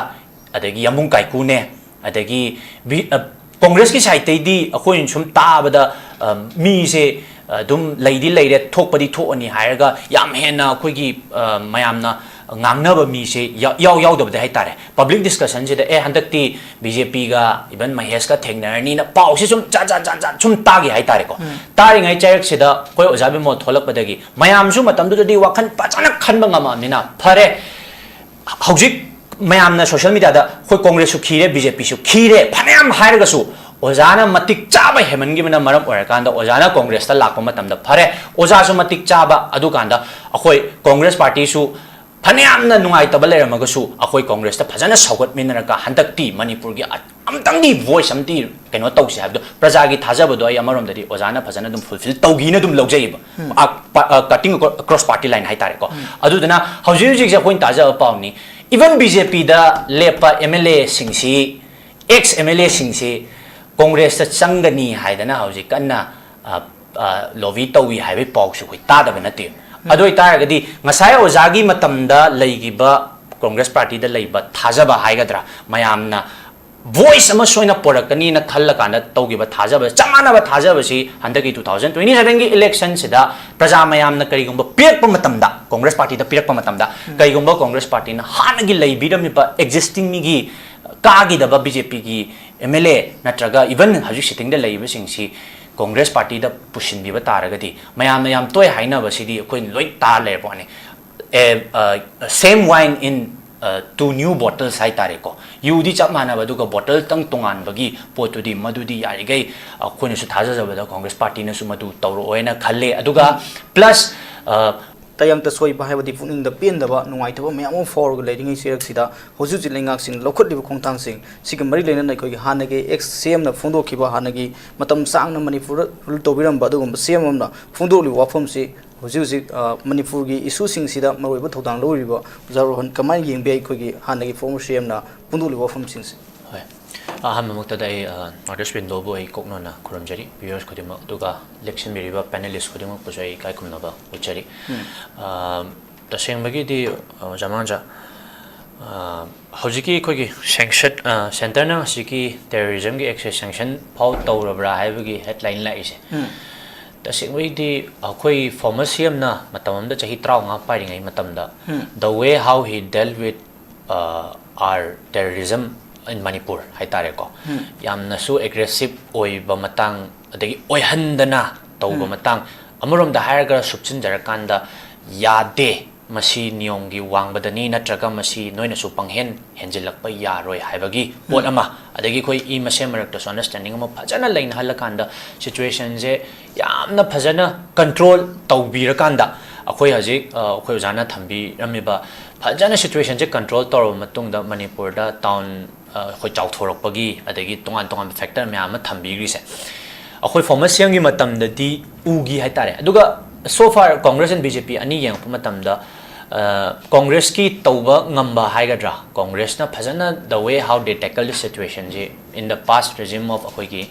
ꯑꯗꯒꯤ ꯌꯥꯝꯕꯨꯡ ꯀꯥꯏꯀꯨꯅꯦ, ꯑꯗꯒꯤ ꯕꯤ-, ꯑ, Congressꯀꯤ sideꯇꯩꯗꯤ ꯑꯩꯈꯣꯏꯅ ꯁꯨꯝ ꯇꯥꯕꯗ, ꯑ, ꯃꯤꯁꯦ ꯑꯗꯨꯝ ꯂꯩꯗꯤ ꯂꯩꯔꯦ, ꯊꯣꯛꯄꯗꯤ ꯊꯣꯛꯑꯅꯤ ꯍꯥꯏꯔꯒ ꯌꯥꯝ ꯍꯦꯟꯅ ꯑꯩꯈꯣꯏꯒꯤ, ꯑ, ꯃꯌꯥꯝꯅ ꯉꯥꯡꯅꯕ ꯃꯤꯁꯦ ꯌꯥ-, ꯌꯥꯎ-, ꯌꯥꯎꯗꯕꯗꯤ ꯍꯥꯏꯇꯥꯔꯦ꯫ Public discussionꯁꯤꯗ, "ꯑꯦ, ꯍꯟꯗꯛꯇꯤ BJPꯒ even ꯃꯍꯦꯁꯀ ꯊꯦꯡꯅꯔꯅꯤꯅ" ꯄꯥꯎꯁꯦ ꯁꯨꯝ ꯖꯥꯠ ꯖꯥꯠ ꯖꯥꯠ ꯖꯥꯠ ꯁꯨꯝ ꯇꯥꯒꯤ ꯍꯥꯏꯇꯥꯔꯦꯀꯣ꯫ ꯎꯝ꯫ ꯇꯥꯔꯤꯉꯩ ꯆꯩꯔꯛꯁꯤꯗ ꯑꯩꯈꯣꯏ ꯑꯣꯖꯥ ꯕꯤꯃꯣꯜ ꯊꯣꯛꯂꯛꯄꯗꯒꯤ ꯃꯌꯥꯝꯁꯨ ꯃꯇꯝꯗꯨꯗꯗꯤ ꯋꯥꯈꯜ ꯐꯖꯅ ꯈꯟꯕ ꯉꯝꯃꯕꯅꯤꯅ, ꯐꯔꯦ, ꯍꯧꯖꯤꯛ ꯃꯌꯥꯝꯅ social mediaꯗ "ꯑꯩꯈꯣꯏ Congressꯁꯨ ꯈꯤꯔꯦ, BJPꯁꯨ ꯈꯤꯔꯦ" ꯐꯅꯌꯥꯝ ꯍꯥꯏꯔꯒꯁꯨ, ꯑꯣꯖꯥꯅ ꯃꯇꯤꯛ ꯆꯥꯕ ꯍꯦꯟꯃꯟꯈꯤꯕꯅ ꯃꯔꯝ ꯑꯣꯏꯔꯀꯥꯟꯗ ꯑꯣꯖꯥꯅ Congressꯇ ꯂꯥꯛꯄ ꯃꯇꯝꯗ ꯐꯔꯦ, ꯑꯣꯖꯥꯁꯨ ꯃꯇꯤꯛ ꯆꯥꯕ, ꯑꯗꯨꯀꯥꯟꯗ ꯑꯩꯈꯣꯏ Congress partyꯁꯨ ꯐꯅꯌꯥꯝꯅ ꯅꯨꯡꯉꯥꯏꯇꯕ ꯂꯩꯔꯝꯃꯒꯁꯨ, ꯑꯩꯈꯣꯏ Congressꯇ ꯐꯖꯅ ꯁꯧꯒꯠꯃꯤꯟꯅꯔꯒ ꯍꯟꯗꯛꯇꯤ ꯃꯅꯤꯄꯨꯔꯒꯤ ꯑ-, ꯑꯝꯇꯪꯗꯤ voice ꯑꯝꯇꯤ ꯀꯩꯅꯣ ꯇꯧꯁꯦ ꯍꯥꯏꯕꯗꯣ, ꯄ꯭ꯔꯖꯥꯒꯤ ꯊꯥꯖꯕꯗꯣ ꯑꯩ ꯑꯃꯔꯣꯝꯗꯗꯤ ꯑꯣꯖꯥꯅ ꯐꯖꯅ ꯑꯗꯨꯝ fulfill ꯇꯧꯈꯤꯅ ꯑꯗꯨꯝ ꯂꯧꯖꯩꯌꯦꯕ꯫ ꯎꯝ꯫ ꯑ, ꯄ-, ꯑ, cutting acro-, across party line ꯍꯥꯏꯇꯥꯔꯦꯀꯣ꯫ ꯎꯝ꯫ ꯑꯗꯨꯗꯨꯅ ꯍꯧꯖꯤꯛ ꯍꯧꯖꯤꯛꯁꯦ ꯑꯩꯈꯣꯏꯅ ꯇꯥꯖꯕ ꯄꯥꯎꯅꯤ, even BJPꯗ ꯂꯦꯞꯄ MLAꯁꯤꯡꯁꯤ, ex MLAꯁꯤꯡꯁꯤ Congressꯇ ꯆꯪꯒꯅꯤ ꯍꯥꯏꯗꯅ ꯍꯧꯖꯤꯛ ꯀꯟꯅ, ꯑ, ꯑ, lobby ꯇꯧꯏ ꯍꯥꯏꯕꯒꯤ ꯄꯥꯎꯁꯨ ꯑꯩꯈꯣꯏ ꯇꯥꯗꯕ ꯅꯠꯇꯦ꯫ ꯎꯝ꯫ ꯑꯗꯨ ꯑꯣꯏꯇꯥꯔꯒꯗꯤ ꯉꯁꯥꯏ ꯑꯣꯖꯥꯒꯤ ꯃꯇꯝꯗ ꯂꯩꯈꯤꯕ Congress partyꯗ ꯂꯩꯕ ꯊꯥꯖꯕ ꯍꯥꯏꯒꯗ꯭ꯔꯥ, ꯃꯌꯥꯝꯅ voice ꯑꯃ ꯁꯣꯏꯅ ꯄꯣꯔꯛꯀꯅꯤꯅ ꯈꯜꯂꯀꯥꯟꯗ ꯇꯧꯈꯤꯕ ꯊꯥꯖꯕ, ꯆꯞ ꯃꯥꯟꯅꯕ ꯊꯥꯖꯕꯁꯤ ꯍꯟꯗꯛꯀꯤ two thousand twenty sevenꯒꯤ electionꯁꯤꯗ ꯄ꯭ꯔꯖꯥ ꯃꯌꯥꯝꯅ ꯀꯔꯤꯒꯨꯝꯕ ꯄꯤꯔꯛꯄ ꯃꯇꯝꯗ, Congress partyꯗ ꯄꯤꯔꯛꯄ ꯃꯇꯝꯗ, ꯎꯝ꯫ ꯀꯔꯤꯒꯨꯝꯕ Congress partyꯅ ꯍꯥꯟꯅꯒꯤ ꯂꯩꯕꯤꯔꯝꯃꯤꯕ existing ꯃꯤꯒꯤ ꯀꯥꯈꯤꯗꯕ BJPꯒꯤ MLA ꯅꯠꯇ꯭ꯔꯒ even ꯍꯧꯖꯤꯛ sittingꯗ ꯂꯩꯔꯤꯕꯁꯤꯡꯁꯤ Congress partyꯗ ꯄꯨꯁꯤꯟꯕꯤꯕ ꯇꯥꯔꯒꯗꯤ, ꯃꯌꯥꯝꯅ ꯌꯥꯝ ꯇꯣꯏ ꯍꯥꯏꯅꯕꯁꯤꯗꯤ ꯑꯩꯈꯣꯏꯅ ꯂꯣꯏ ꯇꯥ ꯂꯩꯔ ꯄꯣꯠꯅꯤ꯫ ꯑꯦ, ꯑ, same wine in, ꯑ, two new bottles ꯍꯥꯏꯇꯥꯔꯦꯀꯣ꯫ ꯌꯨꯗꯤ ꯆꯞ ꯃꯥꯟꯅꯕ, ꯑꯗꯨꯒ bottleꯇꯪ ꯇꯣꯉꯥꯟꯕꯒꯤ ꯄꯣꯠꯇꯨꯗꯤ, ꯃꯗꯨꯗꯤ ꯌꯥꯔꯤꯈꯩ ꯑꯩꯈꯣꯏꯅꯁꯨ ꯊꯥꯖꯖꯕꯗ Congress partyꯅꯁꯨ ꯃꯗꯨ ꯇꯧꯔꯛꯑꯣꯏꯅ ꯈꯜꯂꯦ꯫ ꯑꯗꯨꯒ plus, ꯑ, ꯇꯌꯥꯝꯇ ꯁꯣꯏꯕ ꯍꯥꯏꯕꯗꯤ ꯄꯨꯛꯅꯤꯡꯗ ꯄꯦꯟꯗꯕ, ꯅꯨꯡꯉꯥꯏꯇꯕ ꯃꯌꯥꯝ ꯑꯃ ꯐꯥꯎꯔꯒ ꯂꯩꯔꯤꯉꯩ ꯆꯩꯔꯛꯁꯤꯗ, ꯍꯧꯖꯤꯛ ꯍꯧꯖꯤꯛ ꯂꯩꯉꯥꯛꯁꯤꯡꯅ ꯂꯧꯈꯠꯂꯤꯕ ꯈꯣꯡꯊꯥꯡꯁꯤꯡ ꯁꯤꯒ ꯃꯔꯤ ꯂꯩꯅꯅ ꯑꯩꯈꯣꯏꯒꯤ ꯍꯥꯟꯅꯒꯤ ex CMꯅ ꯐꯣꯡꯗꯣꯛꯈꯤꯕ, ꯍꯥꯟꯅꯒꯤ ꯃꯇꯝ ꯁꯥꯡꯅ ꯃꯅꯤꯄꯨꯔꯗ rule ꯇꯧꯕꯤꯔꯝꯕ ꯑꯗꯨꯒꯨꯝꯕ CM ꯑꯃꯅ ꯐꯣꯡꯗꯣꯛꯂꯤꯕ ꯋꯥꯐꯝꯁꯤ ꯍꯧꯖꯤꯛ ꯍꯧꯖꯤꯛ, ꯑ, ꯃꯅꯤꯄꯨꯔꯒꯤ issueꯁꯤꯡꯁꯤꯗ ꯃꯔꯨꯑꯣꯏꯕ ꯊꯧꯗꯥꯡ ꯂꯧꯔꯤꯕ ꯑꯣꯖꯥ ꯔꯣꯍꯟ ꯀꯃꯥꯏꯅ ꯌꯦꯡꯕꯤ ꯌꯥꯏ? ꯑꯩꯈꯣꯏꯒꯤ ꯍꯥꯟꯅꯒꯤ former CMꯅ ꯐꯣꯡꯗꯣꯛꯂꯤꯕ ꯋꯥꯐꯝꯁꯤꯡꯁꯦ꯫ ꯑꯍꯥꯟꯕꯃꯛꯇꯗ ꯑꯩ, ꯑ, North East Window-ꯕꯨ ꯑꯩ ꯀꯣꯛꯅꯣꯟꯅ ꯈꯨꯔꯨꯝꯖꯔꯤ, viewers ꯈꯨꯗꯤꯡꯃꯛ, ꯑꯗꯨꯒ ꯂꯦꯛꯁꯤꯟꯕꯤꯔꯤꯕ panelist ꯈꯨꯗꯤꯡꯃꯛꯄꯨꯁꯨ ꯑꯩ ꯏꯀꯥꯏ ꯈꯨꯝꯅꯕ ꯎꯠꯆꯔꯤ꯫ ꯑ, ꯇꯁꯦꯡꯕꯒꯤꯗꯤ, ꯑ, ꯑꯣꯖꯥ ꯃꯉꯥꯟꯖꯥ, ꯑ, ꯍꯧꯖꯤꯛꯀꯤ ꯑꯩꯈꯣꯏꯒꯤ sanction, ꯑ, centre-ꯅ ꯍꯧꯖꯤꯛꯀꯤ terrorism-ꯒꯤ act-ꯁꯦ sanction ꯐꯥꯎ ꯇꯧꯔꯕ꯭ꯔꯥ ꯍꯥꯏꯕꯒꯤ headline ꯂꯥꯛꯏꯁꯦ꯫ ꯇꯁꯦꯡꯕꯒꯤꯗꯤ ꯑꯩꯈꯣꯏ former C M-ꯅ ꯃꯇꯝ ꯑꯃꯗ ꯆꯍꯤ ꯇꯔꯥꯃꯉꯥ ꯄꯥꯏꯔꯤꯉꯩ ꯃꯇꯝꯗ, the way how he dealt with, uh, our terrorism in Manipur ꯍꯥꯏꯇꯥꯔꯦꯀꯣ, ꯌꯥꯝꯅꯁꯨ aggressive ꯑꯣꯏꯕ ꯃꯇꯥꯡ, ꯑꯗꯒꯤ ꯑꯣꯏꯍꯟꯗꯅ ꯇꯧꯕ ꯃꯇꯥꯡ, ꯑꯃꯔꯣꯝꯗ ꯍꯥꯏꯔꯒ ꯁꯨꯞꯆꯤꯟꯖꯔꯀꯥꯟꯗ ꯌꯥꯗꯦ, ꯃꯁꯤ ꯅꯤꯌꯣꯝꯒꯤ ꯋꯥꯡꯃꯗꯅꯤ, ꯅꯠꯇ꯭ꯔꯒ ꯃꯁꯤ ꯅꯣꯏꯅꯁꯨ ꯄꯪꯍꯦꯟ ꯍꯦꯟꯖꯤꯜꯂꯛꯄ ꯌꯥꯔꯣꯏ ꯍꯥꯏꯕꯒꯤ ꯄꯣꯠ ꯑꯃ, ꯑꯗꯒꯤ ꯑꯩꯈꯣꯏ ꯏ ꯃꯁꯦꯟ ꯃꯔꯛꯇꯁꯨ understanding ꯑꯃ ꯐꯖꯅ ꯂꯩꯅꯍꯜꯂꯀꯥꯟꯗ situation-ꯁꯦ ꯌꯥꯝꯅ ꯐꯖꯅ control ꯇꯧꯕꯤꯔꯀꯥꯟꯗ, ꯑꯩꯈꯣꯏ ꯍꯧꯖꯤꯛ, ꯑ, ꯑꯩꯈꯣꯏ ꯑꯣꯖꯥꯅ ꯊꯝꯕꯤꯔꯝꯃꯤꯕ ꯐꯖꯅ situation-ꯁꯦ control ꯇꯧꯔꯕ ꯃꯇꯨꯡꯗ ꯃꯅꯤꯄꯨꯔꯗ town, ꯑ, ꯑꯩꯈꯣꯏ ꯆꯥꯎꯊꯣꯔꯛꯄꯒꯤ, ꯑꯗꯒꯤ ꯇꯣꯉꯥꯟ ꯇꯣꯉꯥꯟꯕ factor ꯃꯌꯥꯝ ꯑꯃ ꯊꯝꯕꯤꯈ꯭ꯔꯤꯁꯦ ꯑꯩꯈꯣꯏ former C M-ꯒꯤ ꯃꯇꯝꯗꯗꯤ ꯎꯈꯤ ꯍꯥꯏꯇꯥꯔꯦ꯫ ꯑꯗꯨꯒ so far Congress and B J P ꯑꯅꯤ ꯌꯦꯡꯉꯛꯄ ꯃꯇꯝꯗ, ꯑ, Congress-ꯀꯤ ꯇꯧꯕ ꯉꯝꯕ ꯍꯥꯏꯒꯗ꯭ꯔꯥ, Congress-ꯅ ꯐꯖꯅ the way how they tackle the situation-ꯁꯤ in the past regime of ꯑꯩꯈꯣꯏꯒꯤ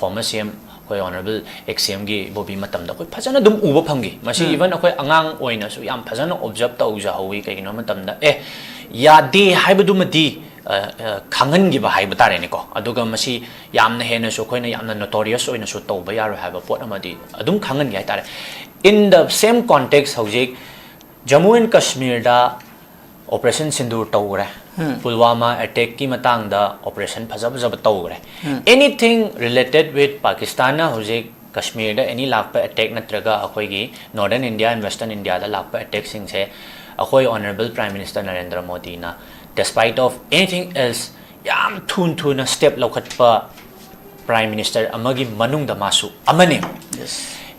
former C M, ꯑꯩꯈꯣꯏ honourable ex C M-ꯒꯤ ꯏꯕꯣꯕꯤ ꯃꯇꯝꯗ ꯑꯩꯈꯣꯏ ꯐꯖꯅ ꯑꯗꯨꯝ ꯎꯕ ꯐꯪꯈꯤ꯫ ꯃꯁꯤ even ꯑꯩꯈꯣꯏ ꯑꯉꯥꯡ ꯑꯣꯏꯅꯁꯨ ꯌꯥꯝ ꯐꯖꯅ observe ꯇꯧꯖꯍꯧꯋꯤ꯫ ꯀꯩꯒꯤꯅꯣ ꯍꯥꯏꯕ ꯃꯇꯝꯗ, ꯑꯦ, ꯌꯥꯗꯦ ꯍꯥꯏꯕꯗꯨꯃꯗꯤ, ꯑ, ꯑ, ꯈꯪꯍꯟꯈꯤꯕ ꯍꯥꯏꯕ ꯇꯥꯔꯦꯅꯦꯀꯣ꯫ ꯑꯗꯨꯒ ꯃꯁꯤ ꯌꯥꯝꯅ ꯍꯦꯟꯅꯁꯨ ꯑꯩꯈꯣꯏꯅ ꯌꯥꯝꯅ notorious ꯑꯣꯏꯅꯁꯨ ꯇꯧꯕ ꯌꯥꯔꯣꯏ ꯍꯥꯏꯕ ꯄꯣꯠ ꯑꯃꯗꯤ ꯑꯗꯨꯝ ꯈꯪꯍꯟꯒꯦ ꯍꯥꯏꯇꯥꯔꯦ꯫ In the same context, ꯍꯧꯖꯤꯛ Jammu and Kashmir-ꯗ Operation Sindoor ꯇꯧꯈ꯭ꯔꯦ꯫ ꯄꯨꯜꯋꯥꯃꯥ attack-ꯀꯤ ꯃꯇꯥꯡꯗ operation ꯐꯖ ꯐꯖꯕ ꯇꯧꯈ꯭ꯔꯦ꯫ Anything related with Pakistan-ꯅ ꯍꯧꯖꯤꯛ ꯀꯁꯃꯤꯔꯗ any ꯂꯥꯛꯄ attack ꯅꯠꯇ꯭ꯔꯒ ꯑꯩꯈꯣꯏꯒꯤ Northern India and Western India-ꯗ ꯂꯥꯛꯄ attack-ꯁꯤꯡꯁꯦ ꯑꯩꯈꯣꯏ honourable Prime Minister ꯅꯔꯦꯟꯗ꯭ꯔ ꯃꯣꯗꯤꯅ, despite of anything else, ꯌꯥꯝ ꯊꯨ ꯊꯨꯅ step ꯂꯧꯈꯠꯄ Prime Minister ꯑꯃꯒꯤ ꯃꯅꯨꯡꯗ ꯃꯥꯁꯨ ꯑꯃꯅꯤ꯫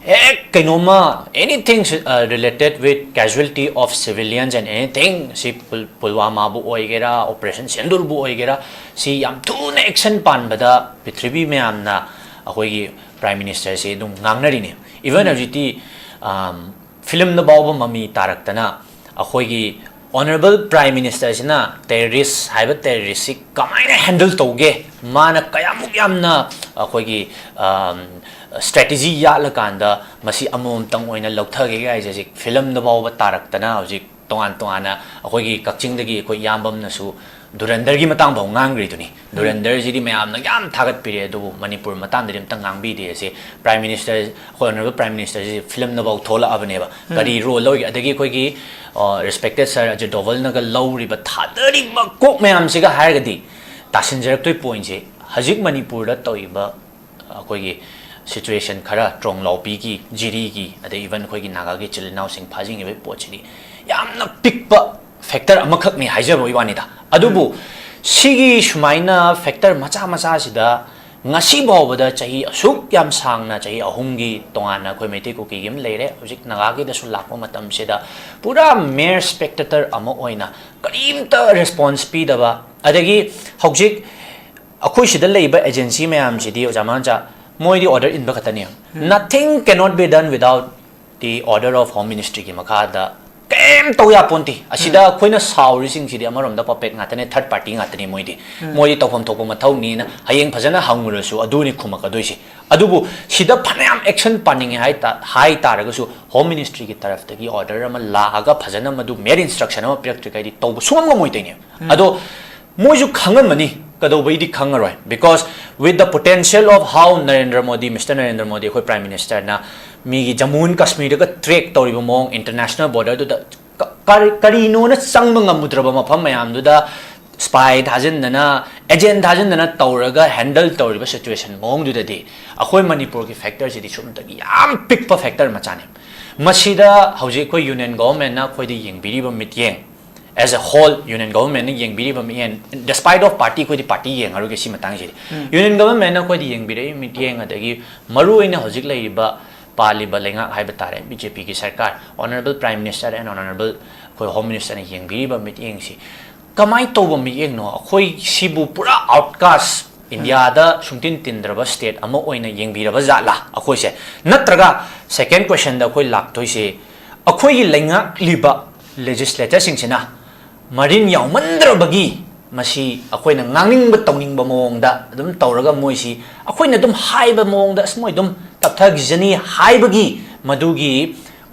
ꯍꯦꯛ ꯀꯩꯅꯣꯝꯃ, anything, uh, related with casualty of civilians and anything, ꯁꯤ ꯄꯨꯜ-, ꯄꯨꯜꯋꯥꯃꯥꯕꯨ ꯑꯣꯏꯒꯦꯔꯥ, Operation Sindoor-ꯕꯨ ꯑꯣꯏꯒꯦꯔꯥ, ꯁꯤ ꯌꯥꯝ ꯊꯨꯅ action ꯄꯥꯟꯕꯗ ꯄ꯭ꯔꯤꯊꯤꯕꯤ ꯃꯌꯥꯝꯅ ꯑꯩꯈꯣꯏꯒꯤ Prime Minister-ꯁꯤ ꯑꯗꯨꯝ ꯉꯥꯡꯅꯔꯤꯅꯦ꯫ Even ꯍꯧꯖꯤꯛꯇꯤ, um, film-ꯗ ꯐꯥꯎꯕ ꯃꯃꯤ ꯇꯥꯔꯛꯇꯅ ꯑꯩꯈꯣꯏꯒꯤ Honourable Prime Ministerꯁꯤꯅ terrorist ꯍꯥꯏꯕ terroristꯁꯤ ꯀꯃꯥꯏꯅ handle ꯇꯧꯒꯦ, ꯃꯥꯅ ꯀꯌꯥꯃꯨꯛ ꯌꯥꯝꯅ ꯑꯩꯈꯣꯏꯒꯤ strategy ꯌꯥꯠꯂꯀꯥꯟꯗ ꯃꯁꯤ ꯑꯃꯃꯝꯇꯪ ꯑꯣꯏꯅ ꯂꯧꯊꯒꯦ ꯍꯥꯏꯁꯦ ꯍꯧꯖꯤꯛ filmꯗ ꯐꯥꯎꯕ ꯇꯥꯔꯛꯇꯅ, ꯍꯧꯖꯤꯛ ꯇꯣꯉꯥꯟ ꯇꯣꯉꯥꯟꯅ ꯑꯩꯈꯣꯏꯒꯤ ꯀꯛꯆꯤꯡꯗꯒꯤ ꯑꯩꯈꯣꯏ ꯏꯌꯥꯝꯕ ꯑꯃꯅꯁꯨ ꯗꯨꯔꯟꯗꯔꯒꯤ ꯃꯇꯥꯡ ꯐꯥꯎ ꯉꯥꯡꯈ꯭ꯔꯤꯗꯨꯅꯤ꯫ ꯗꯨꯔꯟꯗꯔꯁꯤꯗꯤ ꯃꯌꯥꯝꯅ ꯌꯥꯝ ꯊꯥꯒꯠꯄꯤꯔꯦ, ꯑꯗꯨꯕꯨ ꯃꯅꯤꯄꯨꯔ ꯃꯇꯥꯡꯗꯗꯤ ꯑꯝꯇ ꯉꯥꯡꯕꯤꯗꯦ꯫ ꯑꯁꯤ Prime Minister, ꯑꯩꯈꯣꯏ Honourable Prime Ministerꯁꯤ filmꯗꯐꯥꯎ ꯊꯣꯛꯂꯛꯑꯕꯅꯦꯕ꯫ ꯀꯔꯤ role ꯂꯧꯔꯤꯒꯦ? ꯑꯗꯒꯤ ꯑꯩꯈꯣꯏꯒꯤ respected sir ꯑꯖꯤꯠ ꯗꯣꯚꯜꯅꯒ ꯂꯧꯔꯤꯕ, ꯊꯥꯗꯔꯤꯕ ꯀꯣꯛ ꯃꯌꯥꯝꯁꯤꯒ ꯍꯥꯏꯔꯒꯗꯤ, ꯇꯥꯁꯤꯟꯖꯔꯛꯇꯣꯏ pointꯁꯦ ꯍꯧꯖꯤꯛ ꯃꯅꯤꯄꯨꯔꯗ ꯇꯧꯔꯤꯕ ꯑꯩꯈꯣꯏꯒꯤ situation ꯈꯔ, ꯇ꯭ꯔꯣꯡꯂꯥꯎꯕꯤꯒꯤ, ꯖꯤꯔꯤꯒꯤ, ꯑꯗꯩ even ꯑꯩꯈꯣꯏꯒꯤ ꯅꯥꯒꯥꯒꯤ ꯏꯆꯤꯜ ꯏꯅꯥꯎꯁꯤꯡ ꯐꯥꯖꯤꯟꯈꯤꯕꯒꯤ ꯄꯣꯠꯁꯤꯗꯤ ꯌꯥꯝꯅ ꯄꯤꯛꯄ factor ꯑꯃꯈꯛꯅꯤ ꯍꯥꯏꯖꯕꯒꯤ ꯋꯥꯅꯤꯗ꯫ ꯑꯗꯨꯕꯨ ꯁꯤꯒꯤ ꯁꯨꯃꯥꯏꯅ factor ꯃꯆꯥ ꯃꯆꯥꯁꯤꯗ ꯉꯁꯤ ꯐꯥꯎꯕꯗ ꯆꯍꯤ ꯑꯁꯨꯛ ꯌꯥꯝ ꯁꯥꯡꯅ, ꯆꯍꯤ ꯑꯍꯨꯝꯒꯤ ꯇꯣꯉꯥꯟꯅ ꯑꯩꯈꯣꯏ ꯃꯩꯇꯩ ꯀꯨꯀꯤꯒꯤ ꯑꯃ ꯂꯩꯔꯦ, ꯍꯧꯖꯤꯛ ꯅꯥꯒꯥꯒꯤꯗꯁꯨ ꯂꯥꯛꯄ ꯃꯇꯝꯁꯤꯗ ꯄꯨꯔꯥ mere spectator ꯑꯃ ꯑꯣꯏꯅ ꯀꯔꯤꯝꯇ response ꯄꯤꯗꯕ, ꯑꯗꯒꯤ ꯍꯧꯖꯤꯛ ꯑꯩꯈꯣꯏ ꯁꯤꯗ ꯂꯩꯕ agency ꯃꯌꯥꯝꯁꯤꯗꯤ, ꯑꯣꯖꯥ ꯃꯉꯥꯆꯥ, ꯃꯣꯏꯗꯤ order ꯏꯟꯕ ꯈꯛꯇꯅꯦ꯫ Nothing cannot be done without the order of Home Ministryꯒꯤ ꯃꯈꯥꯗ ꯀꯩꯝ ꯇꯧ ꯌꯥꯄꯣꯟꯇꯦ꯫ ꯑꯁꯤꯗ ꯑꯩꯈꯣꯏꯅ ꯁꯥꯎꯔꯤꯁꯤꯡꯁꯤꯗꯤ ꯑꯃꯔꯣꯝꯗ puppet ꯉꯥꯛꯇꯅꯦ, third party ꯉꯥꯛꯇꯅꯦ ꯃꯣꯏꯗꯤ꯫ ꯃꯣꯏꯗꯤ ꯇꯧꯐꯝ ꯊꯣꯛꯄ ꯃꯊꯧꯅꯤꯅ ꯍꯌꯦꯡ ꯐꯖꯅ ꯍꯪꯉꯨꯔꯁꯨ ꯑꯗꯨꯅꯤ ꯈꯨꯝꯃꯛꯀꯗꯣꯏꯁꯦ꯫ ꯑꯗꯨꯕꯨ ꯁꯤꯗ ꯐꯅꯌꯥꯝ action ꯄꯥꯅꯤꯡꯉꯦ ꯍꯥꯏ ꯇꯥ-, ꯍꯥꯏ ꯇꯥꯔꯒꯁꯨ Home Ministryꯒꯤ ꯇꯔꯐꯇꯒꯤ order ꯑꯃ ꯂꯥꯛꯑꯒ ꯐꯖꯅ ꯃꯗꯨ mere instruction ꯑꯃ ꯄꯤꯔꯛꯇ꯭ꯔꯤꯈꯩꯗꯤ ꯇꯧꯕ ꯁꯨꯡꯉꯝ ꯉꯝꯃꯣꯏꯗꯣꯏꯅꯦ꯫ ꯑꯗꯣ ꯃꯣꯏꯁꯨ ꯈꯪꯉꯝꯃꯅꯤ, ꯀꯩꯗꯧꯕꯩꯗꯤ ꯈꯪꯉꯔꯣꯏ? Because with the potential of how Narendra Modi, Mister Narendra Modi, ꯑꯩꯈꯣꯏ Prime Ministerꯅ ꯃꯤꯒꯤ Jammu and Kashmirꯗꯒ track ꯇꯧꯔꯤꯕ ꯃꯑꯣꯡ, international borderꯗꯨꯗ ꯀ-, ꯀꯔꯤ-, ꯀꯔꯤꯅꯣꯅ ꯆꯪꯕ ꯉꯝꯃꯨꯗ꯭ꯔꯕ ꯃꯐꯝ ꯃꯌꯥꯝꯗꯨꯗ spy ꯊꯥꯖꯤꯟꯗꯅ, agent ꯊꯥꯖꯤꯟꯗꯅ ꯇꯧꯔꯒ handle ꯇꯧꯔꯤꯕ situation ꯃꯑꯣꯡꯗꯨꯗꯗꯤ ꯑꯩꯈꯣꯏ ꯃꯅꯤꯄꯨꯔꯒꯤ factorꯁꯤꯗꯤ ꯁꯨꯝꯇꯒꯤ ꯌꯥꯝ ꯄꯤꯛꯄ factor ꯃꯆꯥꯅꯤ꯫ ꯃꯁꯤꯗ ꯍꯧꯖꯤꯛ ꯑꯩꯈꯣꯏ Union Governmentꯅ ꯑꯩꯈꯣꯏꯗ ꯌꯦꯡꯕꯤꯔꯤꯕ ꯃꯤꯠꯌꯦꯡ, as a whole, Union Governmentꯅ ꯌꯦꯡꯕꯤꯔꯤꯕ ꯃꯤꯠꯌꯦꯡ, despite of party, ꯑꯩꯈꯣꯏꯗꯤ party ꯌꯦꯡꯉꯔꯣꯏꯒꯦ ꯁꯤ ꯃꯇꯥꯡꯁꯤꯗꯤ꯫ Union Governmentꯅ ꯑꯩꯈꯣꯏꯗ ꯌꯦꯡꯕꯤꯔꯛꯏ ꯃꯤꯠꯌꯦꯡ, ꯑꯗꯒꯤ ꯃꯔꯨꯑꯣꯏꯅ ꯍꯧꯖꯤꯛ ꯂꯩꯔꯤꯕ, ꯄꯥꯜꯂꯤꯕ ꯂꯩꯉꯥꯛ ꯍꯥꯏꯕ ꯇꯥꯔꯦ, BJPꯒꯤ ꯁꯔꯀꯥꯔ, Honourable Prime Minister and Honourable ꯑꯩꯈꯣꯏ Home Ministerꯅ ꯌꯦꯡꯕꯤꯔꯤꯕ ꯃꯤꯠꯌꯦꯡꯁꯤ ꯀꯃꯥꯏꯅ ꯇꯧꯕ ꯃꯤꯠꯌꯦꯡꯅꯣ? ꯑꯩꯈꯣꯏ ꯁꯤꯕꯨ ꯄꯨꯔꯥ outcast, Indiaꯗ ꯁꯨꯡꯇꯤꯟ ꯇꯤꯟꯗ꯭ꯔꯕ state ꯑꯃ ꯑꯣꯏꯅ ꯌꯦꯡꯕꯤꯔꯕ ꯖꯥꯠꯂꯥ ꯑꯩꯈꯣꯏꯁꯦ? ꯅꯠꯇ꯭ꯔꯒ second questionꯗ ꯑꯩꯈꯣꯏ ꯂꯥꯛꯇꯣꯏꯁꯦ, ꯑꯩꯈꯣꯏꯒꯤ ꯂꯩꯉꯥꯛꯂꯤꯕ ꯂꯦꯖꯤꯁꯂꯦꯇꯔꯁꯤꯡꯁꯤꯅ ꯃꯔꯤꯟ ꯌꯥꯎꯃꯟꯗ꯭ꯔꯕꯒꯤ ꯃꯁꯤ ꯑꯩꯈꯣꯏꯅ ꯉꯥꯡꯅꯤꯡꯕ ꯇꯧꯅꯤꯡꯕ ꯃꯑꯣꯡꯗ ꯑꯗꯨꯝ ꯇꯧꯔꯒ ꯃꯣꯏꯁꯤ ꯑꯩꯈꯣꯏꯅ ꯑꯗꯨꯝ ꯍꯥꯏꯕ ꯃꯑꯣꯡꯗ ꯑꯁ ꯃꯣꯏ ꯑꯗꯨꯝ ꯇꯞꯊꯈꯤꯖꯅꯤ ꯍꯥꯏꯕꯒꯤ ꯃꯗꯨꯒꯤ